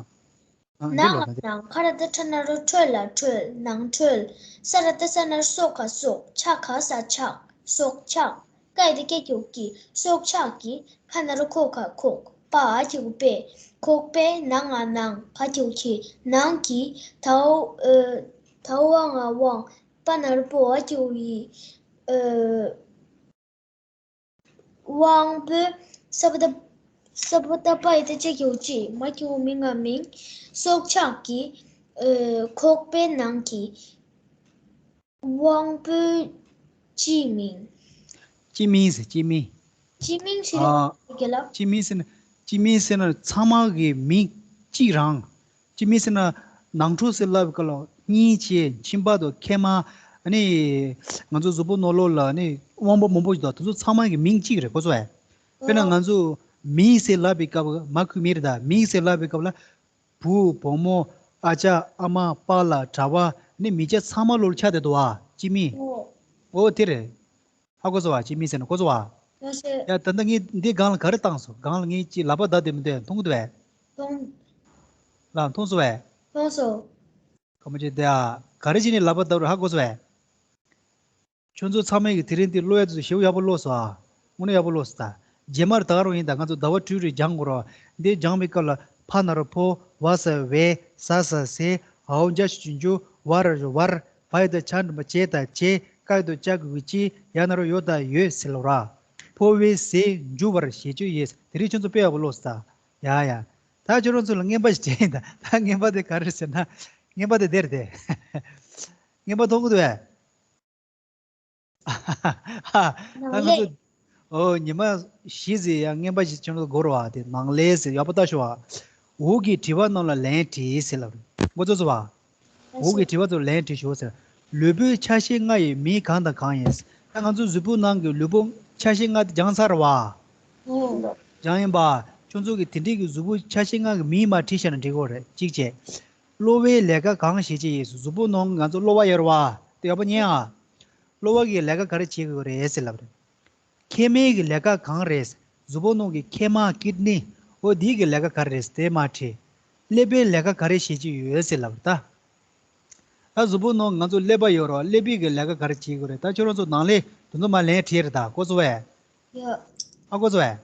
ཨ། ན་འདི་ང་ཀློག་ད་འདི། ནང་། ཁ་ར་ཏ་ཁྲ་ན་རོ་ཁྲོ་ལ་ཁྲོལ། ནང་ཁྲོལ། ས་ར་ཏ་ས་ན་རོ་སོ་ག་སོགས། ཆ་ག་ས་ཆགས། སོགས་ཆགས། ཀ་ཡ་བཏགས་སྐྱ་གི་གུ་ཀྱི། སྲོག་ཆགས་ཀྱི། ཁ་ན་རོ་ཁོ་ག་ཁོག་པ་འ་གི་གུ་པའི། ཁོག་པའི། ན་ང་ནང་། ག་གི་གུ་གི། ནང་གི། ད་འོ། ཨོ། ད་འོ་བ་ང་དབང་། པ་ན་རོ་པོ། འ་གི་གུ་འི། ཨོ། དབང་པོའི། ས་བ་ཏ། ས་བ་ཏ་པ་ཡ་བཏགས་སྤྱ་གི་གུ་སྤྱི། མ་གི་གུ་མི་ང་མིང་། སྲོག་ཆགས་ཀྱི། ཨོ། ཁོག་པའི་ནང་གི། དབང་པོའི་སྤྱི་མིང་། སྤྱི་མིང་ཟེར། སྤྱི་མིང་། སྤྱི་མིང་ཟེར་ན། ཨ། ག་ལ། སྤྱི་མིང་ཟེར་ན། སྤྱི་མིང་ཟེར་ན་ཚང་མ་གི་མིང་གཅིག་རང་། སྤྱི་མིང་ཟེར་ན་ནང་ཁྲོལ་ཟེར་ལབ་པའི་སྐབས་ལ་གཉེན་བྱེད། ཁྱིམ་པ་དང་ཁྱིམ་མ། ཨ་ནི་ང་ཚོ་གཟུགས་པོ་ནང་ལོགས་ལ་ཨ་ནི་དབང་པོ་མང་པོ་ཞིག་འདུག་དེ་ཚོ་ཚང་མ་གི་མིང་གཅིག་རེད། གོ་སོང་ངས། དཔེར་ན་ང་ཚོ་མི་ཟེར་ལབ་པའི་སྐབས། མ་ཁུ་མི་རེད་ད། མི་ཟེར་ལབ་པའི་སྐབས་ལ། བུ་བུ་མོ། ཨ་ཅག་ཨ་མ། པཱ་ལགས། གྲྭ་པ། ནི་མི་སྐྱ་ཚང་མ་ལོ་ལ་ཆགས་བསྡད་འདུག་པ། སྤྱི་མིང་། ཨོ། ཨོ་དེ་རེད། ཧ་གོ་སོང་པ། སྤྱི་མིང་ཟེར་ན་གོ་སོང་པ། ཡ་ད་ལྟ་ངས་འདི་སྒང་ལ་ག་རེ་བཏང་སོང་། སྒང་ལ་ངས་ཅིག་ལག་པ་བརྡབས་བསྡད་མི་འདུག་མཐོང་གི་འདུག་པས། མཐོང་། ལགས་མཐོང་སོང་པས། མཐོང་སོང་། ཁ་མ་ཅིག་དེ་ཨ་ག་རེ་བྱས་ནས་ལག་པ་བརྡབས་རེད། ཧ་གོ་སོང་པས། ཁྱོད་ཚོ་ཚང་མས་ཀྱི་དེ་རིང་འདི་ཀློག་ཡ་དེ་ཚོ་ཞེ་པོ་ཡག་པོ་ཀློག་སོང་ཨ། དངོས་གནས་ཡག་པོ་ཀློག་སོང་ད། རྗེས་མར་ད་ག་རང་ཡིན་ད། ང་ཚོ་ཟླ་བ་སྤྲེའུ་རེ་སྦྱང་དགོས་རེད་པ། འདི་སྦྱང་བའི་སྐབས་ལ་ཕ་ན་རོ་ཕོ། བ་ས་བེ། ཟ་ས་ཟེ། འའོ་འཇའ་ཞབས་ཀྱུ་འཇུ། ཝ་ར་རོ་ཝར། བ་ཡ་བཏགས་བྱ་འགྲེང་བུ་བྱེ་ད་བྱེ། ཀ་ཡ་བཏགས་ཀྱ་གི་གུ་ཀྱི། ཡ་ན་རོ་ཡོ་ད་ཡོད་ཟེར་ལབ་ར། ཕོ་བའི་ཟས་འཇུ་བར་བྱེད་ཀྱི་ཡོད། དེ་རིང་ཁྱོད་ཚོ་དཔེ་ཡག་པོ་ཀློག་སོང་ད། ཡ་ཡ། ད་ཁྱོད་རང་ཚོ་ལ་རྔན་པ་ཞིག་སྤྲད་ཡིན་ད། ད་རྔན་པ་དེ་ག་རེ་ཟེར་ན། རྔན་པ་དེ་འདིར་དེ། རྔན་པ་མཐོང་གི་འདུག་པས། ད་ང་ཚོ། ཨོ། ཉི་མ་བཞི་ཙམ་ཡང་རྔན་པ་ཞིག་ཁྱོད་ཚོ་དགོས་རེད་པ། དེ་ནང་ལས་ཟེར་ཡག་པོ་ལྟ་ཤོག་ཨ། འོག་གི་དྲི་བ་རྣམས་ལ་ལན་བྲིས་ཟེར་ལབ་རེད། མགོ་ཚོས་སོང་པ། འོག་གི་དྲི་བ་ཚོར་ལན་བྲིས་ཤོག་ཟེར། ལུས་པོའི་ཆ་ཤས་ལྔ་ཡི་མིང་གང་དང་གང་ཡིན། ད་ང་ཚོ་གཟུགས་པོ་ནང་གི་ལུས་པོ་ཆ་ཤས་ལྔ་དེ་སྦྱངས་ཚར་བ། ཨོ། སྦྱངས་ཡིན་པ། ཁྱོད་ཚོ་གི་དེ་འདྲའི་གི་གཟུགས་པོ་ཆ་ཤས་ལྔ་གི་མིང་མར་བྲིས་བཞག་ན་འགྲིག་གི་རེད། གཅིག་བྱས། གློ་བའི་ལས་ཀ་གང་བྱེད་ཀྱི་ཡིན། གཟུགས་པོ་ནང་གི་ང་ཚོ་གློ་བ་ཡོད་རེད་པ། དེ་ཡག་པོ་ཉན་ཨ། གློ་བ་གི་ལས་ཀ་ག་རེ་བྱེད་དགོས་རེད་ཟེར་ལབ་རེད། མཁལ་མའི་གི་ལས་ཀ་གང་རེད། གཟུགས་པོ་ནང་གི་མཁལ་མ་ཀིཌ་ནི་འོ་འདིའི་གི་ལས་ཀ་ག་རེ་རེད་དེ་མ་དྲིས། ཀླད་པའི་ལས་ཀ་ག་རེ་བྱེད་ཀྱི་ཡོད་ཟེར་ལབ་ད། ད་གཟུགས་པོ་ནང་ང་ཚོ་ཀླད་པ་ཡོད་རོགས། ཀླད་པའི་གི་ལས་ཀ་ག་རེ་བྱེད་དགོས་རེད། ད་ཁྱོད་རང་ཚོ་ནང་ལས་དེ་ཚོ་མ་ལན་བྲིས་རེད་ད། གོ་སོང་བས། ཡོད། ཨ་གོ་སོང་བས།